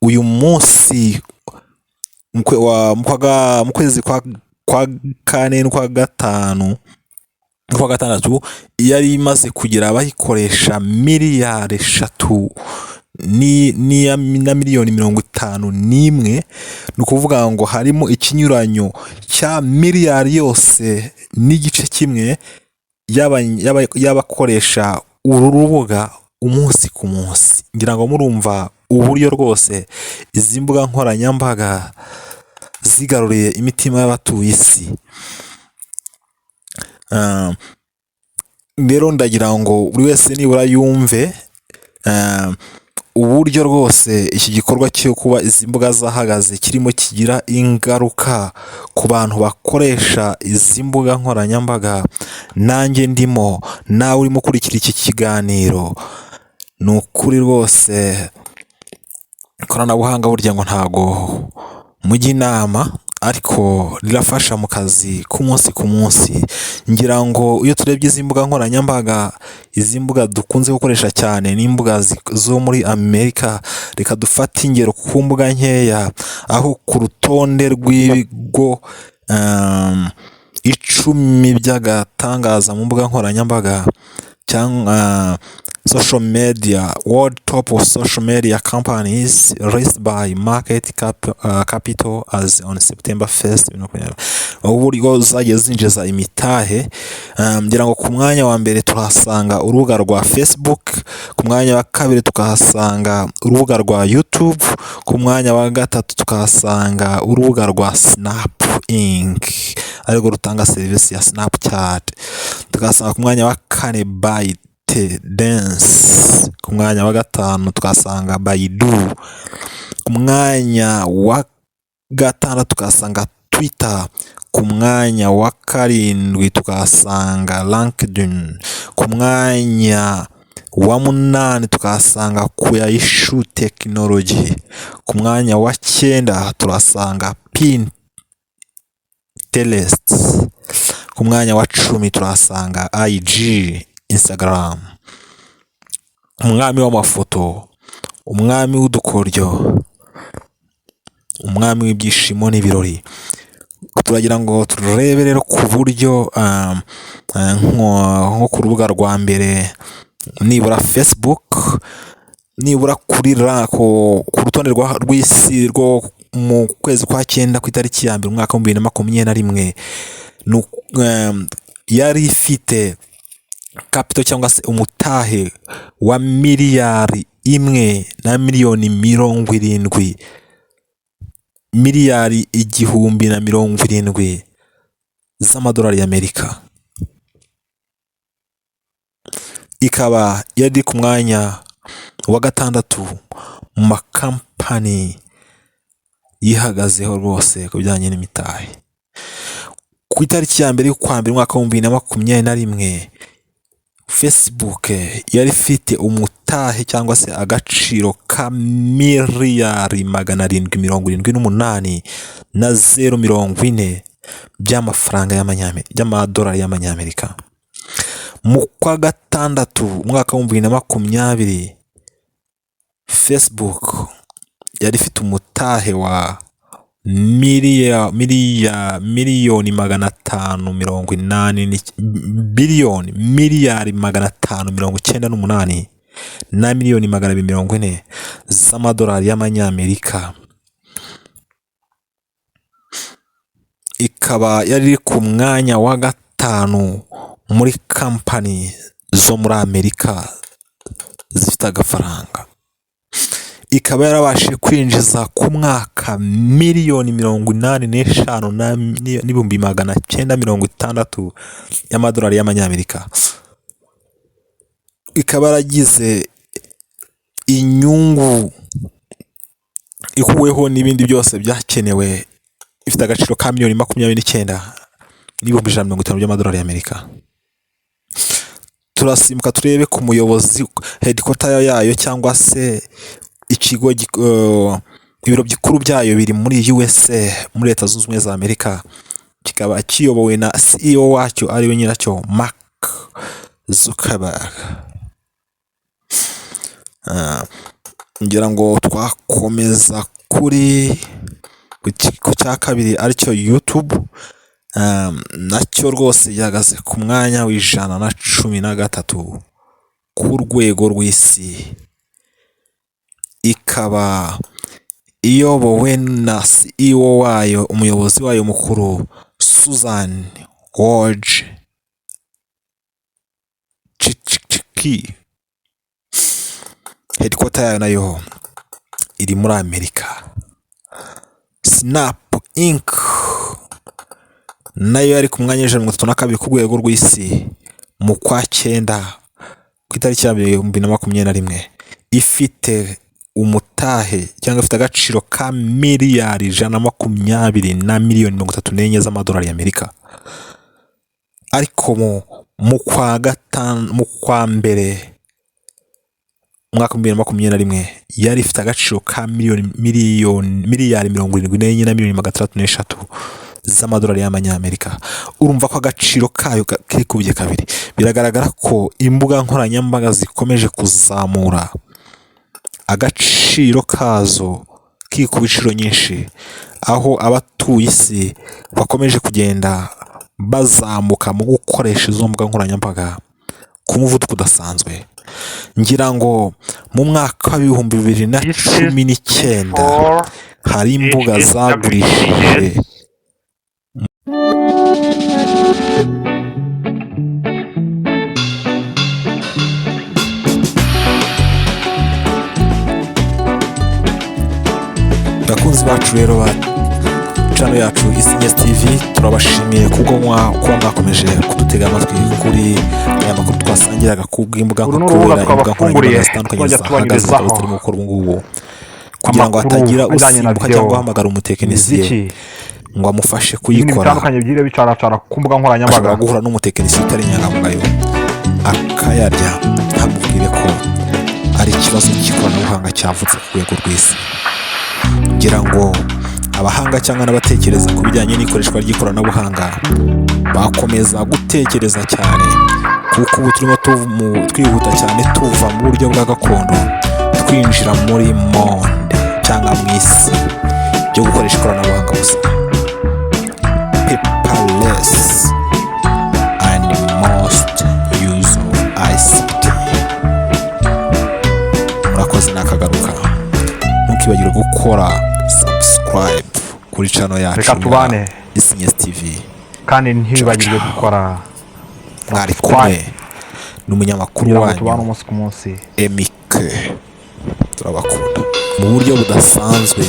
Uyu munsi mu kwezi kwa kane n'ukwa gatanu n'ukwa gatandatu yari imaze kugira abayikoresha 3 na 51,000,000. Ni ukuvuga ngo harimo ikinyuranyo cya miliyari yose n'igice kimwe y'abakoresha uru rubuga umunsi ku munsi. Ngira ngo murumva uburyo rwose izi mbuga nkoranyambaga zigaruriye imitima y'abatuye isi. Rero ndagira ngo buri wese nibura yumve uburyo rwose iki gikorwa cyo kuba izi mbuga zahagaze kirimo kigira ingaruka ku bantu bakoresha izi mbuga nkoranyambaga, nanjye ndimo, nawe urimo ukurikira iki kiganiro. Ni ukuri rwose ikoranabuhanga burya ngo ntago mujya inama. Ariko rirafasha mu kazi k'umunsi ku munsi. Ngira ngo iyo turebye izi mbuga nkoranyambaga, izi mbuga dukunze gukoresha cyane ni imbuga zo muri Amerika. Reka dufate ingero ku mbuga nkeya, aho ku rutonde rw'ibigo 10 by'agatangaza mu mbuga nkoranyambaga cyangwa social media, world top of social media companies raised by market capital as on September 1st, 2020, uburyo zagiye zinjiza imitahe, ngira ngo ku mwanya wa mbere tuhasanga urubuga rwa Facebook, ku mwanya wa kabiri tukahasanga urubuga rwa YouTube, ku mwanya wa gatatu tukahasanga urubuga rwa Snap Inc, arirwo rutanga serivisi ya Snapchat, tukahasanga ku mwanya wa kane ByteDance, ku mwanya wa gatanu tukahasanga Baidu, ku mwanya wa gatandatu tukahasanga Twitter, ku mwanya wa karindwi tukahasanga LinkedIn, ku mwanya wa munani tukahasanga Kuaishou Technology, ku mwanya wa cyenda turahasanga Pinterest, ku mwanya wa 10 turahasanga IG, Instagram, umwami w'amafoto, umwami w'udukoryo, umwami w'ibyishimo n'ibirori. Turagira ngo turebe rero ku buryo nko ku rubuga rwa mbere, nibura Facebook, nibura ku rutonde rw'isi rwo mu kwezi kwa cyenda ku itariki ya mbere umwaka wa 2021, yari ifite capital cyangwa se umutahe wa miliyari 1 na miliyoni 70, miliyari 1070 z'amadolari y'Amerika, ikaba yari ku mwanya wa gatandatu mu makampani yihagazeho rwose ku bijyanye n'imitahe. Ku itariki ya mbere y'ukwa mbere umwaka wa 2021, Facebook yari ifite umutahe cyangwa se agaciro ka miliyari 778 na 040 by'amafaranga by'amadolari y'amanyamerika. Mu kwa gatandatu umwaka wa 2020, Facebook yari ifite umutahe wa miliyoni 580, biliyoni, miliyari 598 na miliyoni 240 z'amadolari y'amanyamerika, ikaba yari iri ku mwanya wa gatanu muri kampani zo muri Amerika zifite agafaranga, ikaba yarabashije kwinjiza ku mwaka miliyoni 85 n'ibihumbi 960 y'amadolari y'amanyamerika, ikaba yaragize inyungu ikuweho n'ibindi byose byakenewe ifite agaciro ka miliyoni 29 n'ibihumbi 150 by'amadolari y'Amerika. Turasimbuka turebe ku muyobozi, headquarter yayo cyangwa se ikigo, ibiro bikuru byayo biri muri USA, muri Leta Zunze Ubumwe za Amerika, kikaba kiyobowe na CEO wacyo ariwe nyiracyo Mark Zuckerberg. Ngira ngo twakomeza kuri ku cya kabiri aricyo YouTube, nacyo rwose gihagaze ku mwanya wa 113 ku rwego rw'isi, ikaba iyobowe na CEO wayo, umuyobozi wayo mukuru Susan Wojcicki. Headquarter yayo nayo iri muri Amerika. Snap Inc nayo yari ku mwanya wa 132 ku rwego rw'isi mu kwa cyenda ku itariki ya mbere 2021, ifite umutahe cyangwa ifite agaciro ka miliyari 120 na miliyoni 34 z'amadolari y'Amerika. Ariko mu kwa gatanu, mu kwa mbere umwaka Mwaka wa 2021 yari ifite agaciro ka miliyoni miliyoni miliyari 74 na miliyoni 603 z'amadolari y'amanyamerika. Urumva ko agaciro kayo kikubye kabiri. Biragaragara ko imbuga nkoranyambaga zikomeje kuzamura agaciro kazo, kikuba inshuro nyinshi, aho abatuye isi bakomeje kugenda bazamuka mu gukoresha izo mbuga nkoranyambaga ku muvuduko udasanzwe. Ngira ngo mu mwaka wa 2019 hari imbuga zagurishije Bakunzi bacu rero ba channel yacu Isinye TV, turabashimiye kubwo kuba mwakomeje kudutega amatwi kuri aya makuru twasangiraga ku bw'imbuga Uru ni urubuga kubera imbuga twabafunguriye nkoranyambaga zitandukanye tuzajya zahagaze tubanyurizaho zikaba zitarimo gukora ubu ngubu, kugira ngo amakuru hatagira ajyanye na usimbuka video, cyangwa guhamagara umutekinisiye imiziki ngo amufashe n'ibindi kuyikora. bitandukanye bigiye bicaracara ku mbuga nkoranyambaga. Ashobora guhura n'umutekinisiye utari inyangamugayo akayarya, ntamubwire ko ari ikibazo cy'ikoranabuhanga cyavutse ku rwego rw'isi. Ngira ngo abahanga cyangwa n'abatekereza ku bijyanye n'ikoreshwa ry'ikoranabuhanga bakomeza gutekereza cyane, kuko ubu turimo twihuta cyane, tuva mu buryo bwa gakondo twinjira muri monde cyangwa mu isi byo gukoresha ikoranabuhanga gusa, paperless and most use of ICT. Murakoze, nakagaruka. Ntukibagirwe gukora subscribe kuri channel yacu Reka tubane. Isinye TV. Kandi ntiwibagirwe gukora Mwari kumwe n'umunyamakuru kugira ngo wanyu tubane umunsi ku munsi. Emike. Turabakunda mu buryo budasanzwe.